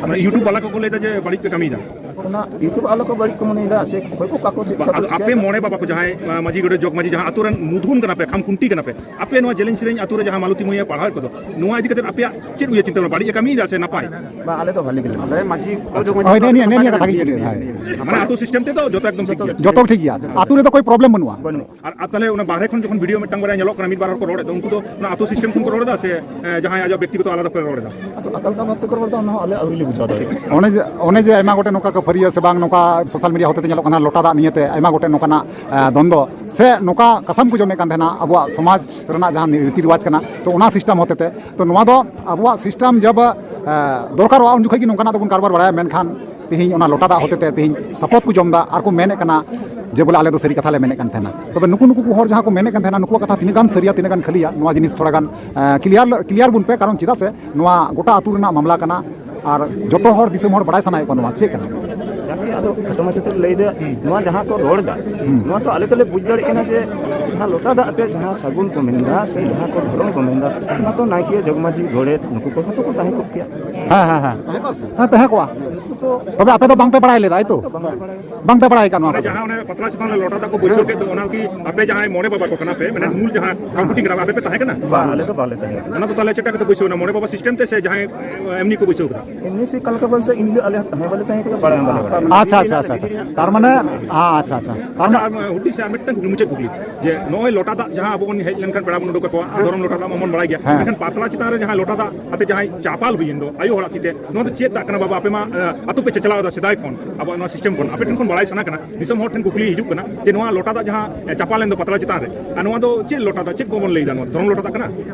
ᱢᱟᱱᱮ YouTube ᱵᱟᱞᱟ ᱠᱚᱠᱚ ᱞᱟᱹᱭᱫᱟ ᱡᱮ ᱵᱟᱹᱲᱤᱡ ᱯᱮ ᱠᱟᱹᱢᱤᱭᱮᱫᱟ᱾ ᱚᱱᱟ YouTube ᱟᱞᱚ ᱠᱚ ᱵᱟᱹᱲᱤᱡ ᱠᱚ ᱢᱚᱱᱮᱭᱮᱫᱟ ᱥᱮ ᱚᱠᱚᱭ ᱠᱚ ᱚᱠᱟ ᱠᱚ ᱪᱮᱫ ᱵᱟ, ᱠᱚ ᱟᱫᱚ ᱟᱯᱮ ᱪᱤᱠᱟᱹᱭᱮᱫᱟ᱾ ᱢᱚᱬᱮ ᱵᱟᱵᱟ ᱠᱚ ᱡᱟᱦᱟᱸᱭ, ᱢᱟ-, ᱢᱟᱹᱡᱷᱤ ᱜᱚᱰᱮᱛ ᱡᱚᱜᱽ ᱢᱟᱹᱡᱷᱤ ᱡᱟᱦᱟᱸ ᱟᱛᱳ ᱨᱮᱱ ᱢᱩᱫᱷᱩᱱ ᱠᱟᱱᱟ ᱯᱮ, ᱠᱷᱟᱢ ᱠᱷᱩᱱᱴᱤ ᱠᱟᱱᱟ ᱯᱮ, ᱟᱯᱮ ᱱᱚᱣᱟ ᱡᱮᱞᱮᱧ ᱥᱮᱨᱮᱧ ᱟᱛᱳ ᱨᱮ ᱡᱟᱦᱟᱸ ᱢᱟᱞᱚᱛᱤ ᱢᱟᱹᱭ ᱮ ᱯᱟᱲᱦᱟᱣᱮᱫ ᱠᱚᱫᱚ, ᱱᱚᱣᱟ ᱤᱫᱤ ᱠᱟᱛᱮ ᱟᱯᱮᱭᱟᱜ ᱪᱮᱫ ᱩᱭᱦᱟᱹᱨ ᱪᱤᱱᱛᱟᱹ ᱵᱷᱟᱵᱽᱱᱟ? ᱵᱟᱹᱲᱤᱡ ᱮ ᱠᱟᱹᱢᱤᱭᱮᱫᱟ ᱥᱮ ᱱᱟᱯᱟᱭ? ᱵᱟ, ᱟᱞᱮ ᱫᱚ ᱵᱷᱟᱹᱞᱤ ᱜᱮᱞᱮ ᱢᱟᱱᱟᱣᱟ᱾ ᱦᱳᱭ, ᱱᱮ-, ᱱᱮ-, ᱱᱮ-, ᱱᱤᱭᱟᱹ ᱠᱟᱛᱷᱟ ᱜᱮ ᱠᱩᱞᱤ, ᱦᱳᱭ᱾ ᱢᱟᱱᱮ ᱟᱛᱳ system ᱛᱮᱫᱚ ᱡᱚᱛᱚ ᱮᱠᱫᱚᱢ ᱴᱷᱤᱠ ᱜᱮᱭᱟ᱾ ᱡᱚᱛᱚ ᱴᱷᱤᱠ ᱜᱮᱭᱟ᱾ ᱟᱛᱳ ᱨᱮᱫᱚ ᱠᱳᱭ problem ᱵᱟᱹᱱᱩᱜᱼᱟ᱾ ᱵᱟᱹᱱᱩᱜᱼᱟ᱾ ᱟᱨ, ᱟᱨ ᱛᱟᱦᱞᱮ ᱚᱱᱟ ᱵᱟᱦᱨᱮ ᱠᱷᱚᱱ ᱡᱚᱠᱷᱚᱱ video ᱢᱤᱫᱴᱟᱝ ᱵᱟᱨᱭᱟ ᱧᱮᱞᱚᱜ ᱠᱟᱱᱟ, ᱢᱤᱫ ᱵᱟᱨ ᱦᱚᱲ ᱠᱚ ᱨᱚᱲᱮᱫ ᱫᱚ, ᱩᱱᱠᱩ ᱫᱚ ᱚᱱᱟ ᱟᱛᱳ system ᱠᱷᱚᱱ ᱠᱚ ᱨᱚᱲ ᱮᱫᱟ ᱥᱮ, ᱮ, ᱡᱟᱦᱟᱸᱭ ᱟᱡᱟᱜ ᱵᱮᱠᱛᱤᱜᱚᱛᱚ ᱟᱞᱟᱫᱟ ᱠᱚ ᱨᱚᱲ ᱮᱫᱟ? ᱟᱫᱚ ᱚᱠᱟ ᱞᱮᱠᱟ ᱵᱷᱟᱵᱽ ᱛᱮᱠᱚ ᱨᱚᱲ ᱮᱫᱟ, ᱚᱱᱟ ᱦᱚᱸ ᱟᱞᱮ ᱟᱹᱣᱨᱤ ᱞᱮ ᱵᱩᱡᱷᱟᱹᱣ ᱫᱟᱲᱮᱭᱟᱜᱼᱟ᱾ ᱚᱱᱮ ᱡᱮ, ᱚᱱᱮ ᱡᱮ ᱟᱭᱢᱟ ᱜᱚᱴᱮᱱ ᱱᱚᱝᱠᱟ ᱠᱚ ᱯᱷᱟᱹᱨᱭᱟᱹ ᱥᱮ ᱵᱟᱝ, ᱱᱚᱝᱠᱟ ᱥᱳᱥᱟᱞ ᱢᱤᱰᱤᱭᱟ ᱦᱚᱛᱮᱛᱮ ᱧᱮᱞᱚᱜ ᱠᱟᱱᱟ, ᱞᱚᱴᱟ ᱫᱟᱜ ᱱᱤᱭᱮᱛᱮ ᱟᱭᱢᱟ ᱜᱚᱴᱮᱱ ᱱᱚᱝᱠᱟᱱᱟᱜ, ᱮ, ᱫᱚᱱᱫᱚ ᱥᱮ ᱱᱚᱝᱠᱟ ᱠᱟᱥᱟᱢ ᱠᱚ ᱡᱚᱢᱮᱫ ᱠᱟᱱ ᱛᱟᱦᱮᱱᱟ ᱟᱵᱚᱣᱟᱜ ᱥᱚᱢᱟᱡᱽ ᱨᱮᱱᱟᱜ ᱡᱟᱦᱟᱸ ᱨᱤᱛᱤ ᱨᱮᱣᱟᱡᱽ ᱠᱟᱱᱟ᱾ ᱛᱚ, ᱚᱱᱟ ᱥᱤᱥᱴᱮᱢ ᱦᱚᱛᱮᱛᱮ, ᱛᱚ, ᱱᱚᱣᱟ ᱫᱚ ᱟᱵᱚᱣᱟᱜ ᱥᱤᱥᱴᱮᱢ ᱡᱟᱵ, ᱮ, ᱫᱚᱨᱠᱟᱨᱚᱜᱼᱟ, ᱩᱱ ᱡᱚᱠᱷᱚᱱ ᱜᱮ ᱱᱚᱝᱠᱟᱱᱟᱜ ᱫᱚᱵᱚᱱ ᱠᱟᱨᱵᱟᱨ ᱵᱟᱲᱟᱭᱟ᱾ ᱢᱮᱱᱠᱷᱟᱱ ᱛᱮᱦᱮᱧ ᱚᱱᱟ ᱞᱚᱴᱟ ᱫᱟᱜ ᱦᱚᱛᱮᱛᱮ ᱛᱮᱦᱮᱧ ᱥᱟᱯᱚᱛ ᱠᱚ ᱡᱚᱢ ᱮᱫᱟ ᱟᱨ ᱠᱚ ᱢᱮᱱᱮᱫ ᱠᱟᱱᱟ ᱡᱮ, ᱵᱚᱞᱮ, ᱟᱞᱮ ᱫᱚ ᱥᱟᱹᱨᱤ ᱠᱟᱛᱷᱟ ᱞᱮ ᱢᱮᱱᱮᱫ ᱠᱟᱱ ᱛᱟᱦᱮᱱᱟ᱾ ᱛᱚᱵᱮ ᱱᱩᱠᱩ ᱱᱩᱠᱩ ᱠᱚ ᱦᱚᱲ ᱡᱟᱦᱟᱸ ᱠᱚ ᱢᱮᱱᱮᱫ ᱠᱟᱱ ᱛᱟᱦᱮᱱᱟ, ᱱᱩᱠᱩᱣᱟᱜ ᱠᱟᱛᱷᱟ ᱛᱤᱱᱟᱹᱜ ᱜᱟᱱ ᱥᱟᱹᱨᱤᱭᱟ, ᱛᱤᱱᱟᱹᱜ ᱜᱟᱱ ᱠᱷᱟᱹᱞᱤᱭᱟ, ᱱᱚᱣᱟ ᱡᱤᱱᱤᱥ ᱛᱷᱚᱲᱟ ᱜᱟᱱ, ᱮ, ᱠᱞᱤᱭᱟᱨ, ᱠᱞᱤᱭᱟᱨ ᱵᱚᱱ ᱯᱮ, ᱠᱟᱨᱚᱱ ᱪᱮᱫᱟᱜ ᱥᱮ ᱱᱚᱣᱟ ᱜᱚᱴᱟ ᱟᱹᱛᱩ ᱨᱮᱱᱟᱜ ᱢᱟᱢᱞᱟ ᱠᱟᱱᱟ᱾ ᱟᱨ ᱡᱚᱛᱚ ᱦᱚᱲ, ᱫᱤᱥᱚᱢ ᱦᱚᱲ ᱵᱟᱲᱟᱭ ᱥᱟᱱᱟᱭᱮᱫ ᱠᱚᱣᱟ ᱱᱚᱣᱟ ᱪᱮᱫ ᱠᱟᱱᱟ᱾ ᱡᱟᱠᱮ ᱟᱫᱚ ᱠᱷᱟᱴᱚ ᱢᱟᱪᱷᱟ ᱛᱮ ᱞᱟᱹᱭ ᱫᱟ, ᱱᱚᱣᱟ ᱡᱟᱦᱟᱸ ᱠᱚ ᱨᱚᱲ ᱫᱟ, ᱱᱚᱣᱟ ᱛᱚ ᱟᱞᱮ ᱛᱚᱞᱮ ᱵᱩᱡᱽ ᱫᱟᱲᱮᱭᱟᱜ ᱠᱟᱱᱟ ᱡᱮ ᱡᱟᱦᱟᱸ ᱞᱚᱴᱟ ᱫᱟᱜ ᱛᱮ ᱡᱟᱦᱟᱸ ᱥᱟᱹᱜᱩᱱ ᱠᱚ ᱢᱮᱱ ᱫᱟ ᱥᱮ ᱡᱟᱦᱟᱸ ᱠᱚ ᱫᱷᱚᱨᱚᱢ ᱠᱚ ᱢᱮᱱ ᱫᱟ, ᱚᱱᱟ ᱛᱚ ᱱᱟᱭᱠᱮ, ᱡᱚᱜᱽ ᱢᱟᱹᱡᱷᱤ, ᱜᱚᱰᱮᱛ, ᱱᱩᱠᱩ ᱠᱚᱦᱚᱸ ᱛᱚ ᱠᱚ ᱛᱟᱦᱮᱸ ᱠᱚᱜ ᱠᱮᱭᱟ᱾ ᱦᱮᱸ, ᱦᱮᱸ, ᱦᱮᱸ᱾ ᱦᱮᱸ, ᱛᱟᱦᱮᱸ ᱠᱚᱜᱼᱟ᱾ ᱱᱩᱠᱩ ᱛᱚ ᱛᱚᱵᱮ ᱟᱯᱮ ᱫᱚ ᱵᱟᱝ ᱯᱮ ᱵᱟᱲᱟᱭ ᱞᱮᱫᱟ, ᱮᱭ ᱛᱚ? ᱵᱟᱝ ᱯᱮ ᱵᱟᱲᱟᱭ ᱠᱟᱱᱟ᱾ ᱵᱟᱝ ᱯᱮ ᱵᱟᱲᱟᱭ ᱠᱟᱱ ᱱᱚᱣᱟ ᱚᱱᱮ ᱠᱚ? ᱡᱟᱦᱟᱸ ᱚᱱᱮ ᱯᱟᱛᱲᱟ ᱪᱮᱛᱟᱱ ᱨᱮ ᱞᱚᱴᱟ ᱫᱟᱜ ᱠᱚ ᱵᱟᱹᱭᱥᱟᱹᱣ ᱠᱮᱫ ᱫᱚ, ᱚᱱᱟ ᱠᱤ ᱟᱯᱮ ᱡᱟᱦᱟᱸᱭ ᱢᱚᱬᱮ ᱵᱟᱵᱟ ᱠᱚ ᱠᱟᱱᱟ ᱯᱮ, ᱢᱟᱱᱮ ᱢᱩᱞ ᱡᱟᱦᱟᱸ ᱠᱚᱢᱤᱴᱤ ᱠᱟᱱᱟ, ᱟᱯᱮ ᱯᱮ ᱛᱟᱦᱮᱸ ᱠᱟᱱᱟ? ᱵᱟᱝ, ᱟᱞᱮ ᱫᱚ ᱵᱟᱞᱮ ᱛᱟᱦᱮᱸ ᱠᱟᱱᱟ᱾ ᱚᱱᱟ ᱫᱚ ᱛᱟᱦᱚᱞᱮ ᱪᱮᱫ ᱞᱮᱠᱟ ᱠᱟᱛᱮ ᱵᱟᱹᱭᱥᱟᱹᱣ ᱮᱱᱟ? ᱢᱚᱬᱮ ᱵᱟᱵᱟ ᱥᱤᱥᱴᱮᱢ ᱛᱮ ᱥᱮ ᱡᱟᱦᱟᱸᱭ, ᱮ, ᱮᱢᱱᱤ ᱠᱚ ᱵᱟᱹᱭᱥᱟᱹᱣ ᱠᱮᱫᱟ? ᱮᱢᱱᱤ ᱥᱮ ᱚᱠᱟ ᱞᱮᱠᱟ ᱵᱚᱞᱛᱮ ᱤᱱ ᱦᱤᱞᱳᱜ ᱟᱞᱮ ᱛᱟᱦᱮᱸ ᱵᱟᱞᱮ ᱛᱟᱦᱮᱸ ᱠᱟᱱᱟ, ᱵᱟᱲᱟᱭ ᱦᱚᱸ ᱵᱟᱞᱮ ᱵᱟᱲᱟᱭ᱾ ᱟᱪᱪᱷᱟ, ᱟᱪᱪᱷᱟ, ᱟᱪᱪᱷᱟ, ᱟᱪᱪᱷᱟ᱾ ᱛᱟᱨ ᱢᱟᱱᱮ, ᱦᱮᱸ, ᱟᱪᱪᱷᱟ, ᱟᱪᱪᱷᱟ᱾ ᱛᱟᱨ ᱟᱪᱪᱷᱟ, ᱢᱟᱱᱮ ᱟᱨ ᱦᱩᱰᱤᱧ ᱥᱮ ᱟᱨ ᱢᱤᱫᱴᱟᱝ ᱠᱩᱠᱞᱤ, ᱢᱩᱪᱟᱹᱫ ᱠᱩᱠᱞᱤ, ᱡᱮ ᱱᱚᱜᱼᱚᱭ ᱞᱚᱴᱟ ᱫᱟᱜ ᱡᱟᱦᱟᱸ ᱟᱵᱚ ᱵᱚᱱ ᱦᱮᱡ ᱞᱮᱱᱠᱷᱟᱱ ᱯᱮᱲᱟ ᱵᱚᱱ ᱩᱰᱩᱠ ᱟᱠᱚᱣᱟ, ᱟᱨ ᱦᱮᱸ᱾ ᱫᱷᱚᱨᱚᱢ ᱞᱚᱴᱟ ᱫᱟᱜ ᱢᱟᱵᱚᱱ ᱵᱟᱲᱟᱭ ᱜᱮᱭᱟ, ᱦᱮᱸ᱾ ᱢᱮᱱᱠᱷᱟᱱ ᱯᱟᱛᱲᱟ ᱪᱮᱛᱟᱱ ᱨᱮ ᱡᱟᱦᱟᱸ ᱞᱚᱴᱟ ᱫᱟᱜ ᱟᱛᱮ ᱡᱟᱦᱟᱸᱭ ᱪᱟᱯᱟᱞ ᱦᱩᱭᱮᱱ ᱫᱚ ᱟᱭᱳ ᱦᱚᱲᱟᱜ ᱛᱤ ᱛᱮ, ᱱᱚᱣᱟ ᱫᱚ ᱪᱮᱫ ᱫᱟᱜ ᱠᱟᱱᱟ ᱵᱟᱵᱟ? ᱟᱯᱮ ᱢᱟ, ᱮ, ᱟᱛᱳ ᱯᱮ ᱪᱟᱪᱞᱟᱣ ᱮᱫᱟ ᱥᱮᱫᱟᱭ ᱠᱷᱚᱱ, ᱟᱵᱚᱣᱟᱜ ᱱᱚᱣᱟ ᱥᱤᱥᱴᱮᱢ ᱠᱷᱚᱱ᱾ ᱟᱯᱮ ᱴᱷᱮᱱ ᱠᱷᱚᱱ ᱵᱟᱲᱟᱭ ᱥᱟᱱᱟ ᱠᱟᱱᱟ, ᱫᱤᱥᱚᱢ ᱦᱚᱲ ᱴᱷᱮᱱ ᱠᱩᱠᱞᱤ ᱦᱤᱡᱩᱜ ᱠᱟᱱᱟ ᱡᱮ ᱱᱚᱣᱟ ᱞᱚᱴᱟ ᱫᱟᱜ ᱡᱟᱦᱟᱸ, ᱮ, ᱪᱟᱯᱟᱞ ᱮᱱ ᱫᱚ ᱯᱟᱛᱲᱟ ᱪᱮᱛᱟᱱ ᱨᱮ, ᱟᱨ ᱱᱚᱣᱟ ᱫᱚ ᱪᱮᱫ ᱞᱚᱴᱟ ᱫᱟᱜ, ᱪᱮᱫ ᱠᱚᱵᱚᱱ ᱞᱟᱹᱭ ᱮᱫᱟ, ᱱᱚᱣᱟ ᱫᱷᱚᱨᱚᱢ ᱞᱚᱴᱟ ᱫᱟᱜ ᱠᱟᱱᱟ?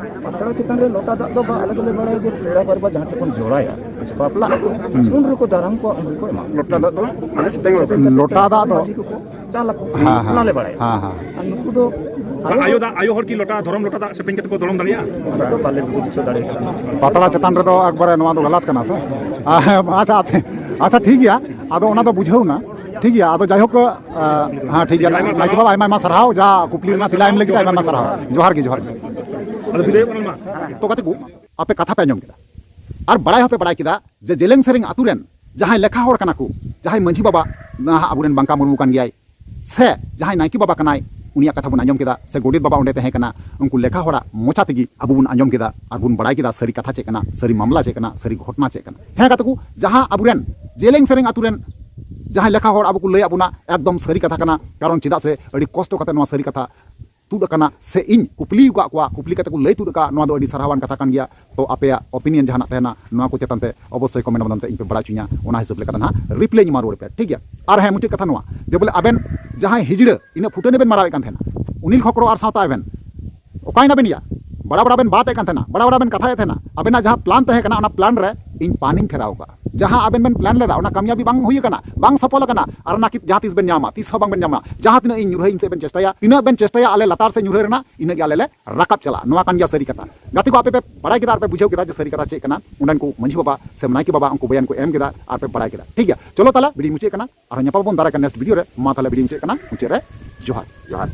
ᱯᱟᱛᱲᱟ ᱪᱮᱛᱟᱱ ᱨᱮ ᱞᱚᱴᱟ ᱫᱟᱜ ᱫᱚ ᱵᱟ, ᱟᱞᱮ ᱫᱚᱞᱮ ᱵᱟᱲᱟᱭᱟ ᱡᱮ ᱯᱮᱲᱟ ᱯᱟᱨᱵᱟ ᱡᱟᱦᱟᱸ ᱴᱷᱮᱱ ᱵᱚᱱ ᱡᱚᱲᱟᱭᱟ, ᱦᱩᱸ᱾ ᱵᱟᱯᱞᱟᱜ ᱟᱠᱚ, ᱦᱩᱸ᱾ ᱩᱱ ᱨᱮᱠᱚ ᱫᱟᱨᱟᱢ ᱠᱚᱣᱟ, ᱩᱱ ᱨᱮᱠᱚ ᱮᱢᱟ᱾ ᱞᱚᱴᱟ ᱫᱟᱜ ᱫᱚ ᱢᱟᱱᱮ ᱥᱮᱯᱮᱧ ᱞᱚᱴᱟ᱾ ᱥᱮᱯᱮᱧ ᱠᱟᱛᱮ ᱞᱚᱴᱟ ᱫᱟᱜ ᱫᱚ ᱢᱟᱹᱡᱷᱤ ᱠᱚᱠᱚ ᱪᱟᱞ ᱟᱠᱚ, ᱦᱮᱸ, ᱦᱮᱸ᱾ ᱚᱱᱟ ᱞᱮ ᱵᱟᱲᱟᱭᱟ᱾ ᱦᱮᱸ, ᱦᱮᱸ᱾ ᱟᱨ ᱱᱩᱠᱩ ᱫᱚ ᱟᱭᱳ ᱟᱭᱳ ᱫᱟᱜ, ᱟᱭᱳ ᱦᱚᱲ ᱠᱤ ᱞᱚᱴᱟ, ᱫᱷᱚᱨᱚᱢ ᱞᱚᱴᱟ ᱫᱟᱜ ᱥᱮᱯᱮᱧ ᱠᱟᱛᱮ ᱠᱚ ᱫᱚᱲᱚᱢ ᱫᱟᱲᱮᱭᱟᱜᱼᱟ? ᱚᱱᱟ ᱫᱚ ᱵᱟᱞᱮ ᱵᱩᱡᱷᱟᱹᱣ ᱫᱟᱲᱮᱭᱟᱜ ᱠᱟᱱᱟ᱾ ᱯᱟᱛᱲᱟ ᱪᱮᱛᱟᱱ ᱨᱮᱫᱚ ᱮᱠᱵᱟᱨᱮ ᱱᱚᱣᱟ ᱫᱚ ᱜᱟᱞᱟᱛ ᱠᱟᱱᱟ ᱥᱮ? ᱟᱪᱪᱷᱟ, ᱟᱯᱮ, ᱟᱪᱪᱷᱟ, ᱴᱷᱤᱠ ᱜᱮᱭᱟ, ᱟᱫᱚ ᱚᱱᱟ ᱫᱚ ᱵᱩᱡᱷᱟᱹᱣ ᱱᱟ, ᱴᱷᱤᱠ ᱜᱮᱭᱟ᱾ ᱟᱫᱚ ᱡᱟᱭᱦᱳᱠ, ᱟ, ᱦᱮᱸ, ᱴᱷᱤᱠ ᱜᱮᱭᱟ, ᱟᱭᱢᱟ ᱱᱟᱭᱠᱮ ᱥᱟᱨᱦᱟᱣ᱾ ᱵᱟᱵᱟ, ᱟᱭᱢᱟ, ᱟᱭᱢᱟ ᱥᱟᱨᱦᱟᱣ ᱡᱟ ᱠᱩᱠᱞᱤ ᱨᱮᱱᱟᱜ ᱛᱮᱞᱟ ᱮᱢ ᱞᱟᱹᱜᱤᱫ, ᱟᱭᱢᱟ, ᱟᱭᱢᱟ ᱥᱟᱨᱦᱟᱣ᱾ ᱡᱚᱦᱟᱨ ᱜᱮ, ᱡᱚᱦᱟᱨ ᱜᱮ᱾ ᱟᱫᱚ ᱵᱤᱫᱟᱹᱭᱚᱜ ᱠᱟᱱᱟ ᱢᱟ᱾ ᱛᱚ ᱜᱟᱛᱮ ᱠᱚ, ᱟᱯᱮ ᱠᱟᱛᱷᱟ ᱯᱮ ᱟᱸᱡᱚᱢ ᱠᱮᱫᱟ ᱟᱨ ᱵᱟᱲᱟᱭ ᱦᱚᱸᱯᱮ ᱵᱟᱲᱟᱭ ᱠᱮᱫᱟ ᱡᱮ ᱡᱮᱞᱮᱧ ᱥᱮᱨᱮᱧ ᱟᱛᱳ ᱨᱮᱱ ᱡᱟᱦᱟᱸᱭ ᱞᱮᱠᱷᱟ ᱦᱚᱲ ᱠᱟᱱᱟ ᱠᱚ, ᱡᱟᱦᱟᱸᱭ ᱢᱟᱹᱡᱷᱤ ᱵᱟᱵᱟ ᱱᱟᱦᱟᱜ ᱟᱵᱚᱨᱮᱱ ᱵᱟᱝᱠᱟ ᱢᱩᱨᱢᱩ ᱠᱟᱱ ᱜᱮᱭᱟᱭ, ᱥᱮ ᱡᱟᱦᱟᱸᱭ ᱱᱟᱭᱠᱮ ᱵᱟᱵᱟ ᱠᱟᱱᱟᱭ, ᱩᱱᱤᱭᱟᱜ ᱠᱟᱛᱷᱟ ᱵᱚᱱ ᱟᱸᱡᱚᱢ ᱠᱮᱫᱟ, ᱥᱮ ᱜᱚᱰᱮᱛ ᱵᱟᱵᱟ ᱚᱸᱰᱮ ᱛᱟᱦᱮᱸ ᱠᱟᱱᱟ, ᱩᱱᱠᱩ ᱞᱮᱠᱷᱟ ᱦᱚᱲᱟᱜ ᱢᱚᱪᱟ ᱛᱮᱜᱮ ᱟᱵᱚ ᱵᱚᱱ ᱟᱸᱡᱚᱢ ᱠᱮᱫᱟ ᱟᱨ ᱵᱚᱱ ᱵᱟᱲᱟᱭ ᱠᱮᱫᱟ ᱥᱟᱹᱨᱤ ᱠᱟᱛᱷᱟ ᱪᱮᱫ ᱠᱟᱱᱟ, ᱥᱟᱹᱨᱤ ᱢᱟᱢᱞᱟ ᱪᱮᱫ ᱠᱟᱱᱟ, ᱥᱟᱹᱨᱤ ᱜᱷᱚᱴᱚᱱᱟ ᱪᱮᱫ ᱠᱟᱱᱟ᱾ ᱦᱮᱸ ᱜᱟᱛᱮ ᱠᱚ, ᱡᱟᱦᱟᱸ ᱟᱵᱚᱨᱮᱱ ᱡᱮᱞᱮᱧ ᱥᱮᱨᱮᱧ ᱟᱛᱳ ᱨᱮᱱ ᱡᱟᱦᱟᱸᱭ ᱞᱮᱠᱷᱟ ᱦᱚᱲ ᱟᱵᱚ ᱠᱚ ᱞᱟᱹᱭ ᱟᱵᱚᱱᱟ, ᱮᱠᱫᱚᱢ ᱥᱟᱹᱨᱤ ᱠᱟᱛᱷᱟ ᱠᱟᱱᱟ᱾ ᱠᱟᱨᱚᱱ ᱪᱮᱫᱟᱜ ᱥᱮ ᱟᱹᱰᱤ ᱠᱚᱥᱴᱚ ᱠᱟᱛᱮ ᱱᱚᱣᱟ ᱥᱟᱹᱨᱤ ᱠᱟᱛᱷᱟ ᱛᱩᱫ ᱟᱠᱟᱱᱟ ᱥᱮ ᱤᱧ ᱠᱩᱯᱞᱤ ᱟᱠᱟᱫ ᱠᱚᱣᱟ, ᱠᱩᱯᱞᱤ ᱠᱟᱛᱮ ᱠᱚ ᱞᱟᱹᱭ ᱛᱩᱫ ᱟᱠᱟᱫ, ᱱᱚᱣᱟ ᱫᱚ ᱟᱹᱰᱤ ᱥᱟᱨᱦᱟᱣᱟᱱ ᱠᱟᱛᱷᱟ ᱠᱟᱱ ᱜᱮᱭᱟ᱾ ᱛᱚ ᱟᱯᱮᱭᱟᱜ opinion ᱡᱟᱦᱟᱱᱟᱜ ᱛᱟᱦᱮᱱᱟ, ᱱᱚᱣᱟ ᱠᱚ ᱪᱮᱛᱟᱱ ᱛᱮ ᱚᱵᱚᱥᱥᱳᱭ comment ᱢᱟᱫᱽᱫᱷᱚᱢ ᱛᱮ ᱤᱧ ᱯᱮ ᱵᱟᱲᱟᱭ ᱦᱚᱪᱚᱧᱟ, ᱚᱱᱟ ᱦᱤᱥᱟᱹᱵ ᱞᱮᱠᱟᱛᱮ ᱱᱟᱦᱟᱜ reply ᱤᱧ ᱮᱢᱟ ᱨᱩᱣᱟᱹᱲ ᱯᱮᱭᱟ, ᱴᱷᱤᱠ ᱜᱮᱭᱟ? ᱟᱨ ᱦᱮᱸ, ᱢᱩᱪᱟᱹᱫ ᱠᱟᱛᱷᱟ ᱱᱚᱣᱟ ᱡᱮ ᱵᱚᱞᱮ ᱟᱵᱮᱱ ᱡᱟᱦᱟᱸᱭ ᱦᱤᱡᱲᱟᱹ ᱤᱱᱟᱹ ᱯᱷᱩᱴᱟᱹᱱᱤ ᱵᱮᱱ ᱢᱟᱨᱟᱣᱮᱫ ᱠᱟᱱ ᱛᱟᱦᱮᱱᱟ, ᱚᱱᱤᱞ ᱠᱷᱚᱠᱨᱚ ᱟᱨ ᱥᱟᱶᱛᱟ ᱟᱵᱮᱱ ᱚᱠᱟᱭᱮᱱᱟ ᱵᱮᱱ ᱭᱟ? ᱵᱟᱲᱟ ᱵᱟᱲᱟ ᱵᱮᱱ ᱵᱟᱛ ᱮᱫ ᱠᱟᱱ ᱛᱟᱦᱮᱱᱟ, ᱵᱟᱲᱟ ᱵᱟᱲᱟ ᱵᱮᱱ ᱠᱟᱛᱷᱟᱭᱮᱫ ᱛᱟᱦᱮᱱᱟ, ᱟᱵᱮᱱᱟᱜ ᱡᱟᱦᱟᱸ plan ᱛᱟᱦᱮᱸ ᱠᱟᱱᱟ, ᱚᱱᱟ plan ᱨᱮ ᱤᱧ ᱯᱟᱱᱤᱧ ᱯᱷᱮᱨᱟᱣ ᱟᱠᱟᱫᱼᱟ᱾ ᱡᱟᱦᱟᱸ ᱟᱵᱮᱱ ᱵᱮᱱ plan ᱞᱮᱫᱟ, ᱚᱱᱟ ᱠᱟᱢᱭᱟᱵᱤ ᱵᱟᱝ ᱦᱩᱭ ᱟᱠᱟᱱᱟ, ᱵᱟᱝ ᱥᱚᱯᱷᱚᱞ ᱟᱠᱟᱱᱟ, ᱟᱨ ᱚᱱᱟ ᱠᱤ ᱡᱟᱦᱟᱸ ᱛᱤᱥ ᱵᱮᱱ ᱧᱟᱢᱟ? ᱛᱤᱥ ᱦᱚᱸ ᱵᱟᱝ ᱵᱮᱱ ᱧᱟᱢᱟ᱾ ᱡᱟᱦᱟᱸ ᱛᱤᱱᱟᱹᱜ ᱤᱧ ᱧᱩᱨᱦᱟᱹ ᱤᱧ ᱥᱮᱫ ᱵᱮᱱ ᱪᱮᱥᱴᱟᱭᱟ, ᱛᱤᱱᱟᱹᱜ ᱵᱮᱱ ᱪᱮᱥᱴᱟᱭᱟ ᱟᱞᱮ ᱞᱟᱛᱟᱨ ᱥᱮᱫ ᱧᱩᱨᱦᱟᱹ ᱨᱮᱱᱟᱜ, ᱤᱱᱟᱹᱜ ᱜᱮ ᱟᱞᱮ ᱞᱮ ᱨᱟᱠᱟᱵ ᱪᱟᱞᱟᱜᱼᱟ᱾ ᱱᱚᱣᱟ ᱠᱟᱱ ᱜᱮᱭᱟ ᱥᱟᱹᱨᱤ ᱠᱟᱛᱷᱟ᱾ ᱜᱟᱛᱮ ᱠᱚ, ᱟᱯᱮ ᱯᱮ ᱵᱟᱲᱟᱭ ᱠᱮᱫᱟ ᱟᱨ ᱯᱮ ᱵᱩᱡᱷᱟᱹᱣ ᱠᱮᱫᱟ ᱡᱮ ᱥᱟᱹᱨᱤ ᱠᱟᱛᱷᱟ ᱪᱮᱫ ᱠᱟᱱᱟ᱾ ᱚᱸᱰᱮᱱ ᱠᱚ ᱢᱟᱹᱡᱷᱤ ᱵᱟᱵᱟ ᱥᱮ ᱱᱟᱭᱠᱮ ᱵᱟᱵᱟ ᱩᱱᱠᱩ ᱵᱚᱭᱟᱱ ᱠᱚ ᱮᱢ ᱠᱮᱫᱟ ᱟᱨ ᱯᱮ ᱵᱟᱲᱟᱭ ᱠᱮᱫᱟ, ᱴᱷᱤᱠ ᱜᱮᱭᱟ? ᱪᱚᱞᱚ ᱛᱟᱦᱞᱮ video ᱢᱩᱪᱟᱹᱫ ᱠᱟᱱᱟ, ᱟᱨᱦᱚᱸ ᱧᱟᱯᱟᱢ ᱵᱚᱱ ᱫᱟᱨᱟᱭ ᱠᱟᱱ next video ᱨᱮ᱾ ᱢᱟ ᱛᱟᱦᱞᱮ video ᱢᱩᱪᱟᱹᱫ ᱠᱟᱱᱟ, ᱢᱩᱪᱟᱹᱫ ᱨᱮ ᱡᱚᱦᱟᱨ᱾ ᱡᱚᱦᱟᱨ᱾